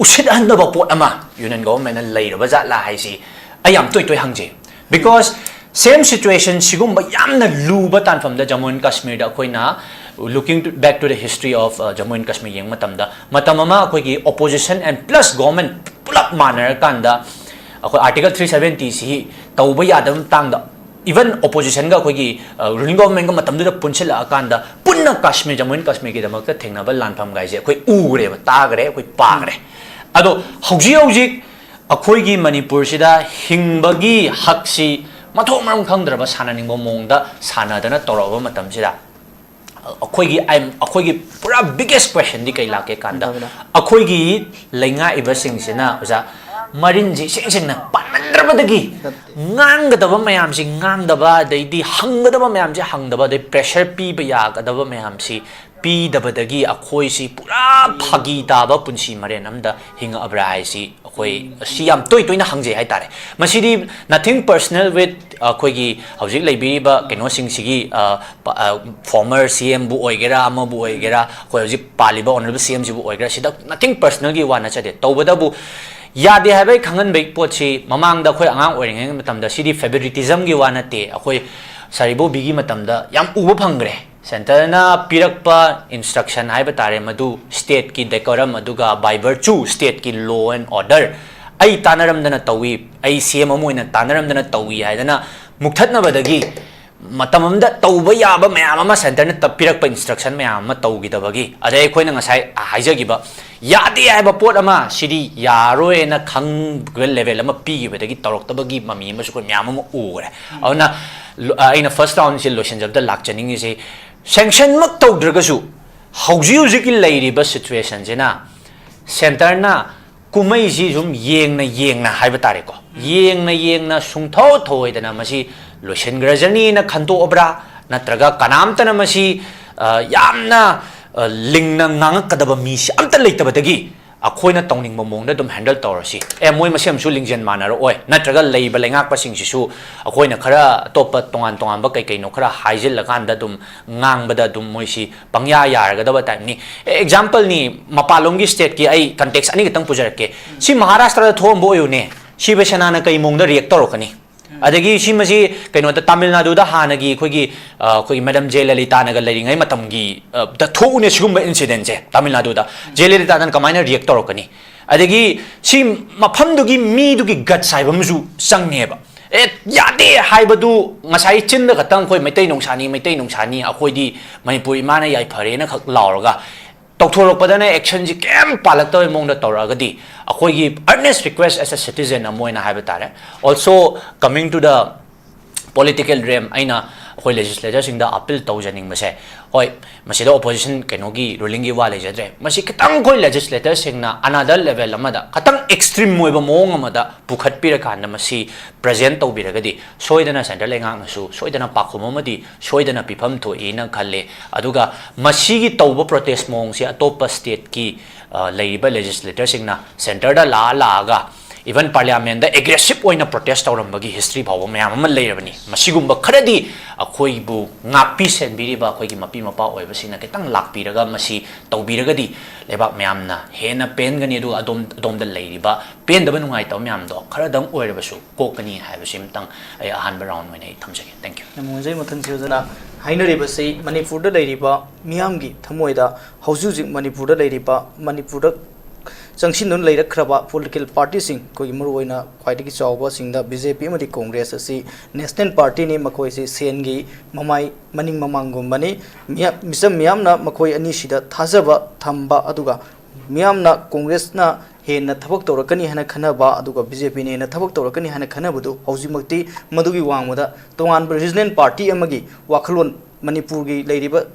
ꯎꯁꯤꯠꯍꯟꯗꯕ ꯄꯣꯠ ꯑꯃ ꯌꯨꯅꯤꯌꯟ ꯒꯣꯚꯔꯟꯃꯦꯟꯅ ꯂꯩꯔꯕ ꯖꯥꯠꯂꯥ ꯍꯥꯏꯁꯤ ꯑꯩ ꯌꯥꯝ ꯇꯣꯏ ꯇꯣꯏ ꯍꯪꯖꯩ꯫ Because same situation ꯁꯤꯒꯨꯝꯕ ꯌꯥꯝꯅ ꯂꯨꯕ ꯇꯥꯟꯐꯝꯗ ꯖꯃꯨ ꯑꯦꯟ ꯀꯥꯁꯃꯤꯔꯗ ꯑꯩꯈꯣꯏꯅ looking to, back to the history of Jammu and Kashmir ꯌꯦꯡꯕ ꯃꯇꯝꯗ ꯃꯇꯝ ꯑꯃ ꯑꯩꯈꯣꯏꯒꯤ opposition and plus government ꯄꯨꯂꯞ ꯃꯥꯟꯅꯔꯀꯥꯟꯗ ꯑꯩꯈꯣꯏ Article three seventy ꯁꯤ ꯇꯧꯕ ꯌꯥꯗꯕ ꯃꯇꯥꯡꯗ even oppositionꯒ ꯑꯩꯈꯣꯏꯒꯤ ꯔꯨꯂꯤꯡ ꯒꯣꯚꯔꯟꯃꯦꯟꯒ ꯃꯇꯝꯗꯨꯗ ꯄꯨꯟꯁꯤꯜꯂꯛꯑꯀꯥꯟꯗ ꯄꯨꯟꯅ ꯀꯥꯁꯃꯤꯔ ꯖꯃꯨ ꯑꯦꯟ ꯀꯥꯁꯃꯤꯔꯒꯤꯗꯃꯛꯇ ꯊꯦꯡꯅꯕ ꯂꯥꯟꯐꯝꯒꯥꯏꯁꯦ ꯑꯩꯈꯣꯏ ꯎꯈ꯭ꯔꯦꯕ, ꯇꯥꯈ꯭ꯔꯦ, ꯑꯩꯈꯣꯏ ꯄꯥꯈ꯭ꯔꯦ꯫ ꯑꯗꯣ ꯍꯧꯖꯤꯛ ꯍꯧꯖꯤꯛ ꯑꯩꯈꯣꯏꯒꯤ ꯃꯅꯤꯄꯨꯔꯁꯤꯗ ꯍꯤꯡꯕꯒꯤ ꯍꯛꯁꯤ ꯃꯊꯣꯡ ꯃꯔꯝ ꯈꯪꯗ꯭ꯔꯕ ꯁꯥꯟꯅꯅꯤꯡꯕ ꯃꯑꯣꯡꯗ ꯁꯥꯟꯅꯗꯅ ꯇꯧꯔꯛꯑꯕ ꯃꯇꯝꯁꯤꯗ ꯑꯩꯈꯣꯏꯒꯤ ꯑꯩꯈꯣꯏꯒꯤ ꯄꯨꯔꯥ biggest questionꯗꯤ ꯀꯩ ꯂꯥꯛꯀꯦ ꯀꯥꯟꯗ ꯑꯩꯈꯣꯏꯒꯤ ꯂꯩꯉꯥꯛꯏꯕꯁꯤꯡꯁꯤꯅ ꯑꯣꯖꯥ ꯃꯔꯤꯟꯁꯤ ꯏꯁꯦꯡ ꯁꯦꯡꯅ ꯄꯥꯟꯃꯟꯗ꯭ꯔꯕꯗꯒꯤ ꯉꯥꯡꯒꯗꯕ ꯃꯌꯥꯝꯁꯤ ꯉꯥꯡꯗꯕ, ꯑꯗꯩꯗꯤ ꯍꯪꯒꯗꯕ ꯃꯌꯥꯝꯁꯤ ꯍꯪꯗꯕ, ꯑꯗꯩ pressure ꯄꯤꯕ ꯌꯥꯒꯗꯕ ꯃꯌꯥꯝꯁꯤ ꯄꯤꯗꯕꯗꯒꯤ ꯑꯩꯈꯣꯏꯁꯤ ꯄꯨꯔꯥ ꯐꯥꯒꯤ ꯇꯥꯕ ꯄꯨꯟꯁꯤ ꯃꯔꯦꯟ ꯑꯃꯗ ꯍꯤꯡꯉꯛꯑꯕ꯭ꯔꯥ ꯍꯥꯏꯁꯤ ꯑꯩꯈꯣꯏ ꯁꯤ ꯌꯥꯝ ꯇꯣꯏ ꯇꯣꯏꯅ ꯍꯪꯖꯩ ꯍꯥꯏꯇꯥꯔꯦ꯫ ꯃꯁꯤꯗꯤ nothing personal with ꯑꯩꯈꯣꯏꯒꯤ ꯍꯧꯖꯤꯛ ꯂꯩꯕꯤꯔꯤꯕ ꯀꯩꯅꯣꯁꯤꯡꯁꯤꯒꯤ former C M ꯕꯨ ꯑꯣꯏꯒꯦꯔꯥ ꯑꯃꯕꯨ ꯑꯣꯏꯒꯦꯔꯥ ꯑꯩꯈꯣꯏ ꯍꯧꯖꯤꯛ ꯄꯥꯜꯂꯤꯕ honourable C M ꯁꯤꯕꯨ ꯑꯣꯏꯒꯦꯔꯥ ꯁꯤꯗ nothing personalꯒꯤ ꯋꯥ ꯅꯠꯆꯗꯦ꯫ ꯇꯧꯕꯇꯕꯨ ꯌꯥꯗꯦ ꯍꯥꯏꯕ ꯑꯩ ꯈꯪꯍꯟꯕꯒꯤ ꯄꯣꯠꯁꯤ ꯃꯃꯥꯡꯗ ꯑꯩꯈꯣꯏ ꯑꯉꯥꯡ ꯑꯣꯏꯔꯤꯉꯩ ꯃꯇꯝꯗ ꯁꯤꯗꯤ favoritismꯒꯤ ꯋꯥ ꯅꯠꯇꯦ꯫ ꯑꯩꯈꯣꯏ ꯁꯥꯔ ꯏꯕꯣꯕꯤꯒꯤ ꯃꯇꯝꯗ ꯌꯥꯝ ꯎꯕ ꯐꯪꯈ꯭ꯔꯦ꯫ Centreꯅ ꯄꯤꯔꯛꯄ instruction ꯍꯥꯏꯕ ꯇꯥꯔꯦ ꯃꯗꯨ stateꯀꯤ decorum ꯑꯗꯨꯒ by virtue stateꯀꯤ law and order ꯑꯩ ꯇꯥꯟꯅꯔꯝꯗꯅ ꯇꯧꯏ, ꯑꯩ C M ꯑꯃ ꯑꯣꯏꯅ ꯇꯥꯟꯅꯔꯝꯗꯅ ꯇꯧꯏ ꯍꯥꯏꯗꯅ ꯃꯨꯛꯊꯠꯅꯕꯗꯒꯤ ꯃꯇꯝ ꯑꯃꯗ ꯇꯧꯕ ꯌꯥꯕ ꯃꯌꯥꯝ ꯑꯃ centreꯅ ꯄꯤꯔꯛꯄ instruction ꯃꯌꯥꯝ ꯑꯃ ꯇꯧꯈꯤꯗꯕꯒꯤ, ꯑꯗꯩ ꯑꯩꯈꯣꯏꯅ ꯉꯁꯥꯏ ꯍꯥꯏꯖꯈꯤꯕ ꯌꯥꯗꯦ ꯍꯥꯏꯕ ꯄꯣꯠ ꯑꯃ ꯁꯤꯗꯤ ꯌꯥꯔꯣꯏꯅ ꯈꯪꯕ level ꯑꯃ ꯄꯤꯈꯤꯕꯗꯒꯤ ꯇꯧꯔꯛꯇꯕꯒꯤ ꯃꯃꯤ ꯑꯃꯁꯨ ꯑꯩꯈꯣꯏ ꯃꯌꯥꯝ ꯑꯃ ꯎꯈ꯭ꯔꯦ꯫ ꯑꯗꯨꯅ ꯑꯩꯅ first roundꯁꯦ ꯂꯣꯏꯁꯤꯟꯖꯕꯗ ꯂꯥꯛꯆꯅꯤꯡꯉꯤꯁꯦ sanctionꯃꯛ ꯇꯧꯗ꯭ꯔꯒꯁꯨ ꯍꯧꯖꯤꯛ ꯍꯧꯖꯤꯛꯀꯤ ꯂꯩꯔꯤꯕ situationꯁꯤꯅ centreꯅ ꯀꯨꯝꯍꯩꯁꯤ ꯁꯨꯝ ꯌꯦꯡꯅ ꯌꯦꯡꯅ ꯍꯥꯏꯕ ꯇꯥꯔꯦꯀꯣ, ꯌꯦꯡꯅ ꯌꯦꯡꯅ ꯁꯨꯡꯊꯧ ꯊꯧꯑꯣꯏꯗꯅ ꯃꯁꯤ ꯂꯣꯏꯁꯤꯟꯈ꯭ꯔꯖꯅꯤꯅ ꯈꯟꯗꯣꯛꯑꯕ꯭ꯔꯥ, ꯅꯠꯇ꯭ꯔꯒ ꯀꯅꯥꯝꯇꯅ ꯃꯁꯤ ꯌꯥꯝꯅ ꯂꯤꯡꯅ ꯉꯥꯡꯉꯛꯀꯗꯕ ꯃꯤꯁꯤ ꯑꯝꯇ ꯂꯩꯇꯕꯗꯒꯤ ꯑꯩꯈꯣꯏꯅ ꯇꯧꯅꯤꯡꯕ ꯃꯑꯣꯡꯗ ꯑꯗꯨꯝ ꯍꯦꯟꯗꯜ ꯇꯧꯔꯁꯤ꯫ ꯑꯦ, ꯃꯣꯏ ꯃꯁꯦꯟꯁꯨ ꯂꯤꯡꯖꯦꯜ ꯃꯥꯟꯅꯔꯛꯑꯣꯏ, ꯅꯠꯇ꯭ꯔꯒ ꯂꯩꯕ ꯂꯩꯉꯥꯛꯄꯁꯤꯡꯁꯤꯁꯨ ꯑꯩꯈꯣꯏꯅ ꯈꯔ ꯑꯇꯣꯞꯄ ꯇꯣꯉꯥꯟ ꯇꯣꯉꯥꯟꯕ ꯀꯩ ꯀꯩꯅꯣ ꯈꯔ ꯍꯥꯏꯖꯤꯜꯂꯀꯥꯟꯗ ꯑꯗꯨꯝ ꯉꯥꯡꯕꯗ ꯑꯗꯨꯝ ꯃꯣꯏꯁꯤ ꯄꯪꯌꯥ ꯌꯥꯔꯒꯗꯕ ꯇꯥꯏꯞꯅꯤ꯫ ꯑꯦ, ꯑꯦꯛꯖꯥꯝꯄꯜꯅꯤ, ꯃꯄꯥꯟꯂꯣꯝꯒꯤ ꯁ꯭ꯇꯦꯠꯀꯤ ꯑꯩ ꯀꯟꯇꯦꯛꯁ ꯑꯅꯤꯈꯛꯇꯪ ꯄꯨꯖꯔꯛꯀꯦ꯫ ꯁꯤ ꯃꯍꯥꯔꯥꯁꯇ꯭ꯔꯗ ꯊꯣꯛꯑꯝꯕ ꯑꯣꯏꯌꯨꯅꯦ, ꯁꯤꯕ ꯁꯦꯅꯥꯅ ꯀꯩ ꯃꯑꯣꯡꯗ ꯔꯤꯌꯦꯛ ꯇꯧꯔꯛꯀꯅꯤ? ꯑꯗꯒꯤ ꯁꯤꯃꯁꯤ ꯀꯩꯅꯣꯗ, ꯇꯥꯃꯤꯜ ꯅꯥꯗꯨꯗ ꯍꯥꯟꯅꯒꯤ ꯑꯩꯈꯣꯏꯒꯤ, ꯑ, ꯑꯩꯈꯣꯏꯒꯤ ꯃꯦꯗꯝ ꯖꯦ ꯂꯂꯤꯇꯥꯅꯒ ꯂꯩꯔꯤꯉꯩ ꯃꯇꯝꯒꯤ, ꯑ, ꯗ ꯊꯣꯛꯎꯅꯦ ꯁꯤꯒꯨꯝꯕ ꯏꯟꯁꯤꯗꯦꯟꯁꯦ꯫ ꯇꯥꯃꯤꯜ ꯅꯥꯗꯨꯗ ꯖꯦ ꯂꯂꯤꯇꯥꯅ ꯀꯃꯥꯏꯅ ꯔꯤꯌꯦꯛ ꯇꯧꯔꯛꯀꯅꯤ? ꯑꯗꯒꯤ ꯁꯤ ꯃꯐꯝꯗꯨꯒꯤ ꯃꯤꯗꯨꯒꯤ ꯒꯠꯁ ꯍꯥꯏꯕ ꯑꯃꯁꯨ ꯆꯪꯉꯦꯕ꯫ ꯑꯦ, ꯌꯥꯗꯦ ꯍꯥꯏꯕꯗꯨ ꯉꯁꯥꯏ ꯆꯤꯟꯗ ꯈꯛꯇꯪ ꯑꯩꯈꯣꯏ ꯃꯩꯇꯩ ꯅꯨꯡꯁꯥꯅꯤ, ꯃꯩꯇꯩ ꯅꯨꯡꯁꯥꯅꯤ, ꯑꯩꯈꯣꯏꯗꯤ ꯃꯅꯤꯄꯨꯔ ꯏꯃꯥꯅ ꯌꯥꯏꯐꯔꯦꯅ ꯈꯛ ꯂꯥꯎꯔꯒ, ꯇꯧꯊꯣꯔꯛꯄꯗꯅ ꯑꯦꯛꯁꯟꯁꯤ ꯀꯩꯝ ꯄꯥꯜꯂꯛꯇꯕꯩ ꯃꯑꯣꯡꯗ ꯇꯧꯔꯛꯑꯒꯗꯤ, ꯑꯩꯈꯣꯏꯒꯤ earnest request as a citizen ꯑꯃ ꯑꯣꯏꯅ ꯍꯥꯏꯕ ꯇꯥꯔꯦ, also coming to the political realm, ꯑꯩꯅ ꯑꯩꯈꯣꯏ ꯂꯦꯖꯤꯁꯂꯦꯇꯔꯁꯤꯡꯗ ꯑꯄꯤꯜ ꯇꯧꯖꯅꯤꯡꯕꯁꯦ, ꯍꯣꯏ, ꯃꯁꯤꯗ ꯑꯣꯄꯣꯖꯤꯁꯟ ꯀꯩꯅꯣꯒꯤ ꯔꯨꯂꯤꯡꯒꯤ ꯋꯥ ꯂꯩꯖꯗ꯭ꯔꯦ, ꯃꯁꯤ ꯈꯤꯇꯪ ꯑꯩꯈꯣꯏ ꯂꯦꯖꯤꯁꯂꯦꯇꯔꯁꯤꯡꯅ another level ꯑꯃꯗ, ꯈꯤꯇꯪ ꯑꯦꯛꯁꯇ꯭ꯔꯤꯝ ꯑꯣꯏꯕ ꯃꯑꯣꯡ ꯑꯃꯗ ꯄꯨꯈꯠꯄꯤꯔꯀꯥꯟꯗ ꯃꯁꯤ ꯄ꯭ꯔꯖꯦꯟ ꯇꯧꯕꯤꯔꯒꯗꯤ, ꯁꯣꯏꯗꯅ ꯁꯦꯟꯇ꯭ꯔꯦꯜ ꯂꯩꯉꯥꯛꯅꯁꯨ ꯁꯣꯏꯗꯅ ꯄꯥꯎꯈꯨꯝ ꯑꯃꯗꯤ ꯁꯣꯏꯗꯅ ꯄꯤꯐꯝ ꯊꯣꯛꯏꯅ ꯈꯜꯂꯦ꯫ ꯑꯗꯨꯒ ꯃꯁꯤꯒꯤ ꯇꯧꯕ ꯄ꯭ꯔꯣꯇꯦꯁ ꯃꯑꯣꯡꯁꯦ ꯑꯇꯣꯞꯄ ꯁ꯭ꯇꯦꯠꯀꯤ, ꯑ, ꯂꯩꯔꯤꯕ ꯂꯦꯖꯤꯁꯂꯦꯇꯔꯁꯤꯡꯅ ꯁꯦꯟꯇꯔꯗ ꯂꯥꯛꯑ ꯂꯥꯛꯑꯒ even ꯄꯥꯔꯂꯤꯌꯥꯃꯦꯟꯗ ꯑꯦꯒ꯭ꯔꯦꯁꯤꯞ ꯑꯣꯏꯅ ꯄ꯭ꯔꯣꯇꯦꯁ ꯇꯧꯔꯝꯕꯒꯤ ꯍꯤꯁꯇ꯭ꯔꯤ ꯐꯥꯎꯕ ꯃꯌꯥꯝ ꯑꯃ ꯂꯩꯔꯕꯅꯤ꯫ ꯃꯁꯤꯒꯨꯝꯕ ꯈꯔꯗꯤ ꯑꯩꯈꯣꯏꯕꯨ ꯉꯥꯛꯄꯤ ꯁꯦꯟꯕꯤꯔꯤꯕ ꯑꯩꯈꯣꯏꯒꯤ ꯃꯄꯤ ꯃꯄꯥ ꯑꯣꯏꯕꯁꯤꯡꯅ ꯈꯤꯇꯪ ꯂꯥꯛꯄꯤꯔꯒ ꯃꯁꯤ ꯇꯧꯕꯤꯔꯒꯗꯤ ꯂꯩꯕꯥꯛ ꯃꯌꯥꯝꯅ ꯍꯦꯟꯅ ꯄꯦꯟꯒꯅꯤ, ꯑꯗꯨꯒ ꯑꯗꯣꯝ, ꯑꯗꯣꯝꯗ ꯂꯩꯔꯤꯕ ꯄꯦꯟꯗꯕ ꯅꯨꯡꯉꯥꯏꯇꯕ ꯃꯌꯥꯝꯗꯣ ꯈꯔꯗꯪ ꯑꯣꯏꯔꯕꯁꯨ ꯀꯣꯛꯀꯅꯤ ꯍꯥꯏꯕꯁꯤꯃꯇꯪ ꯑꯩ ꯑꯍꯥꯟꯕ ꯔꯥꯎꯟ ꯑꯣꯏꯅ ꯑꯩ ꯊꯝꯖꯒꯦ꯫ Thank you꯫ ꯌꯥꯝ ꯅꯨꯡꯉꯥꯏꯖꯩ꯫ ꯃꯊꯪꯁꯤ ꯑꯣꯖꯥꯅ ꯍꯥꯏꯅꯔꯤꯕꯁꯤ ꯃꯅꯤꯄꯨꯔꯗ ꯂꯩꯔꯤꯕ ꯃꯤꯌꯥꯝꯒꯤ ꯊꯃꯣꯏꯗ ꯍꯧꯖꯤꯛ ꯍꯧꯖꯤꯛ ꯃꯅꯤꯄꯨꯔꯗ ꯂꯩꯔꯤꯕ, ꯃꯅꯤꯄꯨꯔꯗ ꯆꯪꯁꯤꯟꯗꯨꯅ ꯂꯩꯔꯛꯈ꯭ꯔꯕ ꯄꯣꯂꯤꯇꯤꯀꯦꯜ ꯄꯥꯔꯇꯤꯁꯤꯡ, ꯑꯩꯈꯣꯏꯒꯤ ꯃꯔꯨꯑꯣꯏꯅ ꯈ꯭ꯋꯥꯏꯗꯒꯤ ꯆꯥꯎꯕꯁꯤꯡꯗ ꯕꯤ ꯖꯦ ꯄꯤ ꯑꯃꯗꯤ ꯀꯣꯡꯒ꯭ꯔꯦꯁ ꯑꯁꯤ ꯅꯦꯁꯅꯦꯜ ꯄꯥꯔꯇꯤꯅꯤ꯫ ꯃꯈꯣꯏꯁꯤ ꯁꯦꯟꯒꯤ ꯃꯃꯥꯏ ꯃꯅꯤꯡ ꯃꯃꯥꯡꯒꯨꯝꯕꯅꯤ꯫ ꯃꯤꯌꯥ-, ꯃꯤꯆꯝ ꯃꯤꯌꯥꯝꯅ ꯃꯈꯣꯏ ꯑꯅꯤꯁꯤꯗ ꯊꯥꯖꯕ ꯊꯝꯕ, ꯑꯗꯨꯒ ꯃꯤꯌꯥꯝꯅ ꯀꯣꯡꯒ꯭ꯔꯦꯁꯅ ꯍꯦꯟꯅ ꯊꯕꯛ ꯇꯧꯔꯛꯀꯅꯤ ꯍꯥꯏꯅ ꯈꯟꯅꯕ, ꯑꯗꯨꯒ ꯕꯤ ꯖꯦ ꯄꯤꯅ ꯍꯦꯟꯅ ꯊꯕꯛ ꯇꯧꯔꯛꯀꯅꯤ ꯍꯥꯏꯅ ꯈꯟꯅꯕꯗꯨ ꯍꯧꯖꯤꯛꯃꯛꯇꯤ ꯃꯗꯨꯒꯤ ꯋꯥꯡꯃꯗ ꯇꯣꯉꯥꯟꯕ ꯔꯤꯖꯅꯦꯜ ꯄꯥꯔꯇꯤ ꯑꯃꯒꯤ ꯋꯥꯈꯜꯂꯣꯟ, ꯃꯅꯤꯄꯨꯔꯒꯤ ꯂꯩꯔꯤꯕ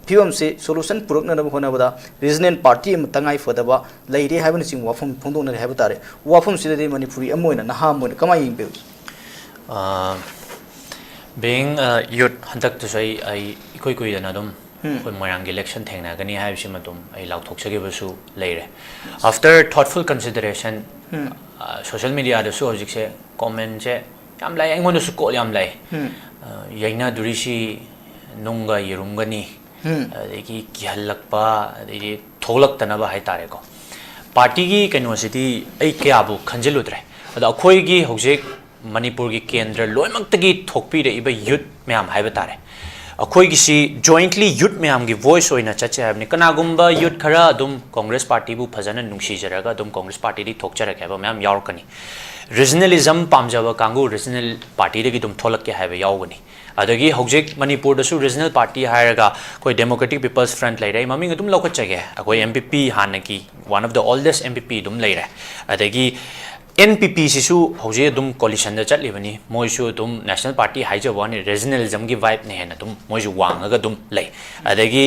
ꯐꯤꯕꯝꯁꯤ ꯁꯣꯂꯨꯁꯟ ꯄꯨꯔꯛꯅꯅꯕ ꯍꯣꯠꯅꯕꯗ ꯔꯤꯖꯅꯦꯜ ꯄꯥꯔꯇꯤ ꯑꯃ ꯇꯉꯥꯏ ꯐꯗꯕ ꯂꯩꯔꯦ ꯍꯥꯏꯕꯅꯆꯤꯡꯕ ꯋꯥꯐꯝ ꯐꯣꯡꯗꯣꯛꯅꯔꯦ ꯍꯥꯏꯕ ꯇꯥꯔꯦ꯫ ꯋꯥꯐꯝꯁꯤꯗꯗꯤ ꯃꯅꯤꯄꯨꯔꯤ ꯑꯃ ꯑꯣꯏꯅ, ꯅꯍꯥ ꯑꯃ ꯑꯣꯏꯅ ꯀꯃꯥꯏꯅ ꯌꯦꯡꯕꯤꯕꯒꯦ? ꯑ, being a youth, ꯍꯟꯗꯛꯇꯁꯨ ꯑꯩ, ꯑꯩ ꯏꯀꯨꯏ ꯀꯨꯏꯗꯅ ꯑꯗꯨꯝ ꯑꯩꯈꯣꯏ ꯃꯣꯏꯔꯥꯡꯒꯤ election ꯊꯦꯡꯅꯒꯅꯤ ꯍꯥꯏꯕꯁꯤꯃ ꯑꯗꯨꯝ ꯑꯩ ꯂꯥꯎꯊꯣꯛꯆꯈꯤꯕꯁꯨ ꯂꯩꯔꯦ꯫ After thoughtful consideration, social mediaꯗꯁꯨ ꯍꯧꯖꯤꯛꯁꯦ commentꯁꯦ ꯌꯥꯝ ꯂꯥꯛꯑꯦ, ꯑꯩꯉꯣꯟꯗꯁꯨ call ꯌꯥꯝ ꯂꯥꯛꯑꯦ꯫ ꯌꯩꯅꯗꯣꯔꯤꯁꯤ ꯅꯨꯡꯒ ꯌꯦꯔꯨꯝꯒꯅꯤ, ꯑꯗꯒꯤ ꯀꯤꯍꯜꯂꯛꯄ, ꯑꯗꯩꯗꯤ ꯊꯣꯛꯂꯛꯇꯅꯕ ꯍꯥꯏꯇꯥꯔꯦꯀꯣ꯫ Partyꯒꯤ ꯀꯩꯅꯣꯁꯤꯗꯤ ꯑꯩ ꯀꯌꯥꯕꯨ ꯈꯟꯖꯤꯜꯂꯨꯗ꯭ꯔꯦ꯫ ꯑꯗꯣ ꯑꯩꯈꯣꯏꯒꯤ ꯍꯧꯖꯤꯛ ꯃꯅꯤꯄꯨꯔꯒꯤ ꯀꯦꯟꯗ꯭ꯔ ꯂꯣꯏꯅꯃꯛꯇꯒꯤ ꯊꯣꯛꯄꯤꯔꯛꯏꯕ youth ꯃꯌꯥꯝ ꯍꯥꯏꯕ ꯇꯥꯔꯦ, ꯑꯩꯈꯣꯏꯒꯤꯁꯤ jointly youth ꯃꯌꯥꯝꯒꯤ voice ꯑꯣꯏꯅ ꯆꯠꯁꯦ ꯍꯥꯏꯕꯅꯤ꯫ ꯀꯅꯥꯒꯨꯝꯕ youth ꯈꯔ ꯑꯗꯨꯝ Congress Partyꯕꯨ ꯐꯖꯅ ꯅꯨꯡꯁꯤꯖꯔꯒ ꯑꯗꯨꯝ Congress Partyꯗꯒꯤ ꯊꯣꯛꯆꯔꯛꯀꯦ ꯍꯥꯏꯕ ꯃꯌꯥꯝ ꯌꯥꯎꯔꯛꯀꯅꯤ꯫ Regionalism ꯄꯥꯝꯖꯕ ꯀꯥꯡꯕꯨ regional partyꯗꯒꯤ ꯑꯗꯨꯝ ꯊꯣꯛꯂꯛꯀꯦ ꯍꯥꯏꯕ ꯌꯥꯎꯒꯅꯤ꯫ ꯑꯗꯒꯤ ꯍꯧꯖꯤꯛ ꯃꯅꯤꯄꯨꯔꯗꯁꯨ regional party ꯍꯥꯏꯔꯒ ꯑꯩꯈꯣꯏ Democratic People's Front ꯂꯩꯔꯦ, ꯑꯩ ꯃꯃꯤꯡ ꯑꯗꯨꯝ ꯂꯧꯈꯠꯆꯒꯦ, ꯑꯩꯈꯣꯏ NPP ꯍꯥꯟꯅꯒꯤ one of the oldest NPP ꯑꯗꯨꯝ ꯂꯩꯔꯦ꯫ ꯑꯗꯒꯤ NPPꯁꯤꯁꯨ ꯍꯧꯖꯤꯛ ꯑꯗꯨꯝ coalitionꯗ ꯆꯠꯂꯤꯕꯅꯤ, ꯃꯣꯏꯁꯨ ꯑꯗꯨꯝ national party ꯍꯥꯏꯖꯕ ꯋꯥꯅꯤ, regionalismꯒꯤ vibeꯅ ꯍꯦꯟꯅ ꯑꯗꯨꯝ ꯃꯣꯏꯁꯨ ꯋꯥꯡꯉꯒ ꯑꯗꯨꯝ ꯂꯩ꯫ ꯑꯗꯒꯤ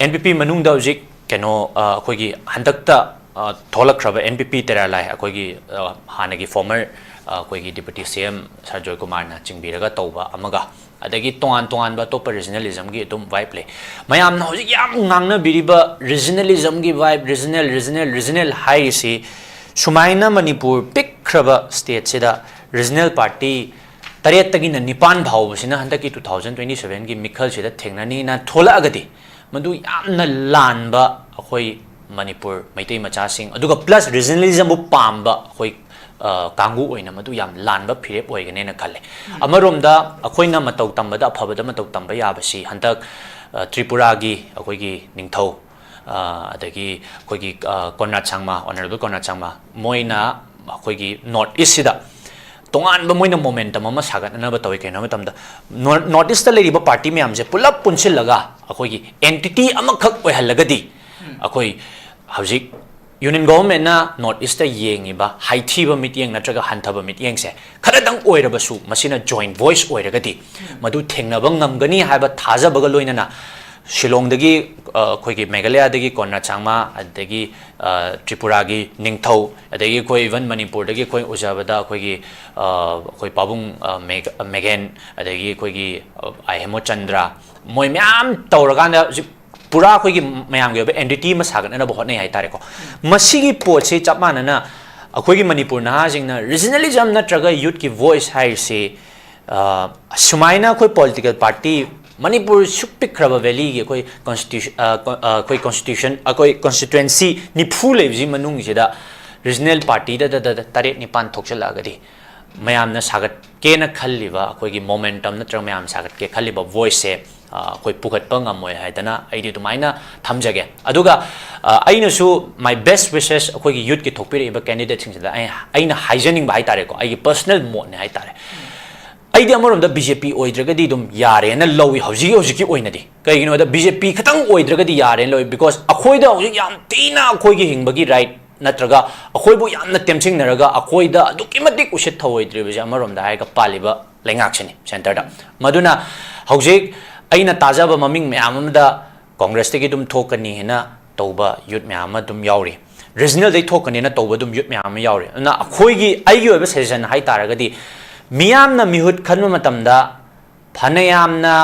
NPP ꯃꯅꯨꯡꯗ ꯍꯧꯖꯤꯛ ꯀꯩꯅꯣ, ꯑ, ꯑꯩꯈꯣꯏꯒꯤ ꯍꯟꯗꯛꯇ, ꯑ, ꯊꯣꯛꯂꯛꯈ꯭ꯔꯕ NPP ꯇꯦꯔꯥ ꯂꯥꯏ, ꯑꯩꯈꯣꯏꯒꯤ, ꯑ, ꯍꯥꯟꯅꯒꯤ former, ꯑ, ꯑꯩꯈꯣꯏꯒꯤ Deputy CM Sir ꯖꯣꯏꯀꯨꯃꯥꯔꯅ ꯆꯤꯡꯕꯤꯔꯒ ꯇꯧꯕ ꯑꯃꯒ, ꯑꯗꯒꯤ ꯇꯣꯉꯥꯟ ꯇꯣꯉꯥꯟꯕ ꯑꯇꯣꯞꯄ regionalismꯒꯤ ꯑꯗꯨꯝ vibe ꯂꯩ꯫ ꯃꯌꯥꯝꯅ ꯍꯧꯖꯤꯛ ꯌꯥꯝ ꯉꯥꯡꯅꯕꯤꯔꯤꯕ regionalismꯒꯤ vibe, regional, regional, regional ꯍꯥꯏꯔꯤꯁꯤ, ꯁꯨꯃꯥꯏꯅ ꯃꯅꯤꯄꯨꯔ ꯄꯤꯛꯈ꯭ꯔꯕ stateꯁꯤꯗ regional party ꯇꯔꯦꯠꯇꯒꯤꯅ ꯅꯤꯄꯥꯟ ꯐꯥꯎꯕꯁꯤꯅ ꯍꯟꯗꯛꯀꯤ two thousand twenty sevenꯒꯤ ꯃꯤꯈꯜꯁꯤꯗ ꯊꯦꯡꯅꯅꯤꯅ ꯊꯣꯛꯂꯛꯑꯒꯗꯤ, ꯃꯗꯨ ꯌꯥꯝꯅ ꯂꯥꯟꯕ, ꯑꯩꯈꯣꯏ ꯃꯅꯤꯄꯨꯔ ꯃꯩꯇꯩ ꯃꯆꯥꯁꯤꯡ, ꯑꯗꯨꯒ plus regionalismꯕꯨ ꯄꯥꯝꯕ ꯑꯩꯈꯣꯏ, ꯑ, ꯀꯥꯡꯕꯨ ꯑꯣꯏꯅ ꯃꯗꯨ ꯌꯥꯝ ꯂꯥꯟꯕ ꯐꯤꯔꯦꯞ ꯑꯣꯏꯒꯅꯦꯅ ꯈꯜꯂꯦ꯫ ꯑꯃꯔꯣꯝꯗ ꯑꯩꯈꯣꯏꯅ ꯃꯇꯧ ꯇꯝꯕꯗ ꯑꯐꯕꯗ ꯃꯇꯧ ꯇꯝꯕ ꯌꯥꯕꯁꯤ ꯍꯟꯗꯛ, ꯑ, ꯇ꯭ꯔꯤꯄꯨꯔꯥꯒꯤ ꯑꯩꯈꯣꯏꯒꯤ ꯅꯤꯡꯊꯧ, ꯑ, ꯑꯗꯒꯤ ꯑꯩꯈꯣꯏꯒꯤ, ꯑ, ꯀꯣꯟꯔꯥꯗ ꯁꯪꯃꯥ, Honourable ꯀꯣꯟꯔꯥꯗ ꯁꯪꯃꯥ, ꯃꯣꯏꯅ ꯑꯩꯈꯣꯏꯒꯤ North Eastꯁꯤꯗ ꯇꯣꯉꯥꯟꯕ ꯃꯣꯏꯅ momentum ꯑꯃ ꯁꯥꯒꯠꯅꯅꯕ ꯇꯧꯏ꯫ ꯀꯩꯅꯣ ꯍꯥꯏꯕ ꯃꯇꯝꯗ, Nor-, North Eastꯇ ꯂꯩꯔꯤꯕ party ꯃꯌꯥꯝꯁꯦ ꯄꯨꯂꯞ ꯄꯨꯟꯁꯤꯜꯂꯒ ꯑꯩꯈꯣꯏꯒꯤ entity ꯑꯃꯈꯛ ꯑꯣꯏꯍꯜꯂꯒꯗꯤ, ꯑꯩꯈꯣꯏ ꯍꯧꯖꯤꯛ Union Governmentꯅ North Eastꯇ ꯌꯦꯡꯉꯤꯕ ꯍꯥꯏꯊꯤꯕ ꯃꯤꯠꯌꯦꯡ ꯅꯠꯇ꯭ꯔꯒ ꯍꯟꯊꯕ ꯃꯤꯠꯌꯦꯡꯁꯦ ꯈꯔꯗꯪ ꯑꯣꯏꯔꯕꯁꯨ, ꯃꯁꯤꯅ joint voice ꯑꯣꯏꯔꯒꯗꯤ ꯃꯗꯨ ꯊꯦꯡꯅꯕ ꯉꯝꯒꯅꯤ ꯍꯥꯏꯕ ꯊꯥꯖꯕꯒ ꯂꯣꯏꯅꯅ ꯁꯤꯂꯣꯡꯗꯒꯤ, ꯑ, ꯑꯩꯈꯣꯏꯒꯤ ꯃꯦꯘꯥꯂꯌꯥꯗꯒꯤ ꯀꯣꯟꯔꯥꯗ ꯁꯥꯡꯃ, ꯑꯗꯒꯤ, ꯑ, ꯇ꯭ꯔꯤꯄꯨꯔꯥꯒꯤ ꯅꯤꯡꯊꯧ, ꯑꯗꯒꯤ ꯑꯩꯈꯣꯏ even ꯃꯅꯤꯄꯨꯔꯗꯒꯤ ꯑꯩꯈꯣꯏ ꯎꯖꯕꯗ ꯑꯩꯈꯣꯏꯒꯤ, ꯑ, ꯑꯩꯈꯣꯏ ꯄꯥꯕꯨꯡ, ꯑ, ꯃꯦꯘ-, ꯃꯦꯘꯦꯟ, ꯑꯗꯒꯤ ꯑꯩꯈꯣꯏꯒꯤ, ꯑ, ꯑꯥꯏ ꯍꯦꯃꯣꯆꯟꯗ꯭ꯔ, ꯃꯣꯏ ꯃꯌꯥꯝ ꯇꯧꯔꯀꯥꯟꯗ ꯍꯧꯖꯤꯛ ꯄꯨꯔꯥ ꯑꯩꯈꯣꯏꯒꯤ ꯃꯌꯥꯝꯒꯤ ꯑꯣꯏꯕ entity ꯑꯃ ꯁꯥꯒꯠꯅꯅꯕ ꯍꯣꯠꯅꯩ ꯍꯥꯏꯇꯥꯔꯦꯀꯣ꯫ ꯃꯁꯤꯒꯤ ꯄꯣꯠꯁꯤ ꯆꯞ ꯃꯥꯟꯅꯅ ꯑꯩꯈꯣꯏꯒꯤ ꯃꯅꯤꯄꯨꯔ ꯅꯍꯥꯁꯤꯡꯅ regionalism ꯅꯠꯇ꯭ꯔꯒ youth ꯀꯤ voice ꯍꯥꯏꯔꯤꯁꯤ, ꯑ, ꯁꯨꯃꯥꯏꯅ ꯑꯩꯈꯣꯏ political party, ꯃꯅꯤꯄꯨꯔ ꯁꯨꯛ ꯄꯤꯛꯈ꯭ꯔꯕ valley ꯒꯤ ꯑꯩꯈꯣꯏ constitution, ꯑ, ꯀꯣ-, ꯑ, ꯑꯩꯈꯣꯏ constitution, ꯑꯩꯈꯣꯏ constituency ꯅꯤꯐꯨ ꯂꯩꯕꯁꯤ ꯃꯅꯨꯡꯁꯤꯗ regional party ꯗ, ꯗ, ꯗ, ꯗ ꯇꯔꯦꯠ ꯅꯤꯄꯥꯟ ꯊꯣꯛꯆꯜꯂꯛꯑꯒꯗꯤ ꯃꯌꯥꯝꯅ ꯁꯥꯒꯠꯀꯦꯅ ꯈꯜꯂꯤꯕ, ꯑꯩꯈꯣꯏꯒꯤ momentum ꯅꯠꯇ꯭ꯔꯒ ꯃꯌꯥꯝ ꯁꯥꯒꯠꯀꯦ ꯈꯜꯂꯤꯕ voice ꯁꯦ, ꯑ, ꯑꯩꯈꯣꯏ ꯄꯨꯈꯠꯄ ꯉꯝꯃꯣꯏ ꯍꯥꯏꯗꯅ ꯑꯩꯗꯤ ꯑꯗꯨꯃꯥꯏꯅ ꯊꯝꯖꯒꯦ꯫ ꯑꯗꯨꯒ, ꯑ, ꯑꯩꯅꯁꯨ my best wishes ꯑꯩꯈꯣꯏꯒꯤ youth ꯀꯤ ꯊꯣꯛꯄꯤꯔꯛꯏꯕ candidate ꯁꯤꯡꯁꯤꯗ ꯑꯩ, ꯑꯩꯅ ꯍꯥꯏꯖꯅꯤꯡꯕ ꯍꯥꯏꯇꯥꯔꯦꯀꯣ, ꯑꯩꯒꯤ personal ꯃꯣꯠꯅꯦ ꯍꯥꯏꯇꯥꯔꯦ꯫ ꯑꯩꯗꯤ ꯑꯃꯔꯣꯝꯗ B J P ꯑꯣꯏꯗ꯭ꯔꯒꯗꯤ ꯑꯗꯨꯝ ꯌꯥꯔꯦꯅ ꯂꯧꯏ ꯍꯧꯖꯤꯛ ꯍꯧꯖꯤꯛꯀꯤ ꯑꯣꯏꯅꯗꯤ꯫ ꯀꯩꯒꯤꯅꯣꯗ B J P ꯈꯇꯪ ꯑꯣꯏꯗ꯭ꯔꯒꯗꯤ ꯌꯥꯔꯦꯅ ꯂꯧꯏ, because ꯑꯩꯈꯣꯏꯗ ꯍꯧꯖꯤꯛ ꯌꯥꯝ ꯊꯤꯅ ꯑꯩꯈꯣꯏꯒꯤ ꯍꯤꯡꯕꯒꯤ right ꯅꯠꯇ꯭ꯔꯒ ꯑꯩꯈꯣꯏꯕꯨ ꯌꯥꯝꯅ ꯇꯦꯝꯁꯤꯡꯅꯔꯒ ꯑꯩꯈꯣꯏꯗ ꯑꯗꯨꯛꯀꯤ ꯃꯇꯤꯛ ꯎꯁꯤꯠ ꯊꯧꯑꯣꯏꯗ꯭ꯔꯤꯕꯁꯦ ꯑꯃꯔꯣꯝꯗ ꯍꯥꯏꯔꯒ ꯄꯥꯜꯂꯤꯕ ꯂꯩꯉꯥꯛꯁꯤꯅꯤ centre ꯗ꯫ ꯃꯗꯨꯅ ꯍꯧꯖꯤꯛ ꯑꯩꯅ ꯇꯥꯖꯕ ꯃꯃꯤꯡ ꯃꯌꯥꯝ ꯑꯃꯗ Congress ꯇꯒꯤ ꯑꯗꯨꯝ ꯊꯣꯛꯀꯅꯤ ꯍꯥꯏꯅ ꯇꯧꯕ youth ꯃꯌꯥꯝ ꯑꯃ ꯑꯗꯨꯝ ꯌꯥꯎꯔꯤ, regional ꯗꯩ ꯊꯣꯛꯀꯅꯤꯅ ꯇꯧꯕ ꯑꯗꯨꯝ youth ꯃꯌꯥꯝ ꯑꯃ ꯌꯥꯎꯔꯤ꯫ ꯑꯗꯨꯅ ꯑꯩꯈꯣꯏꯒꯤ, ꯑꯩꯒꯤ ꯑꯣꯏꯕ suggestion ꯍꯥꯏꯇꯥꯔꯒꯗꯤ, ꯃꯤꯌꯥꯝꯅ ꯃꯤꯍꯨꯠ ꯈꯟꯕ ꯃꯇꯝꯗ ꯐꯅꯌꯥꯝꯅ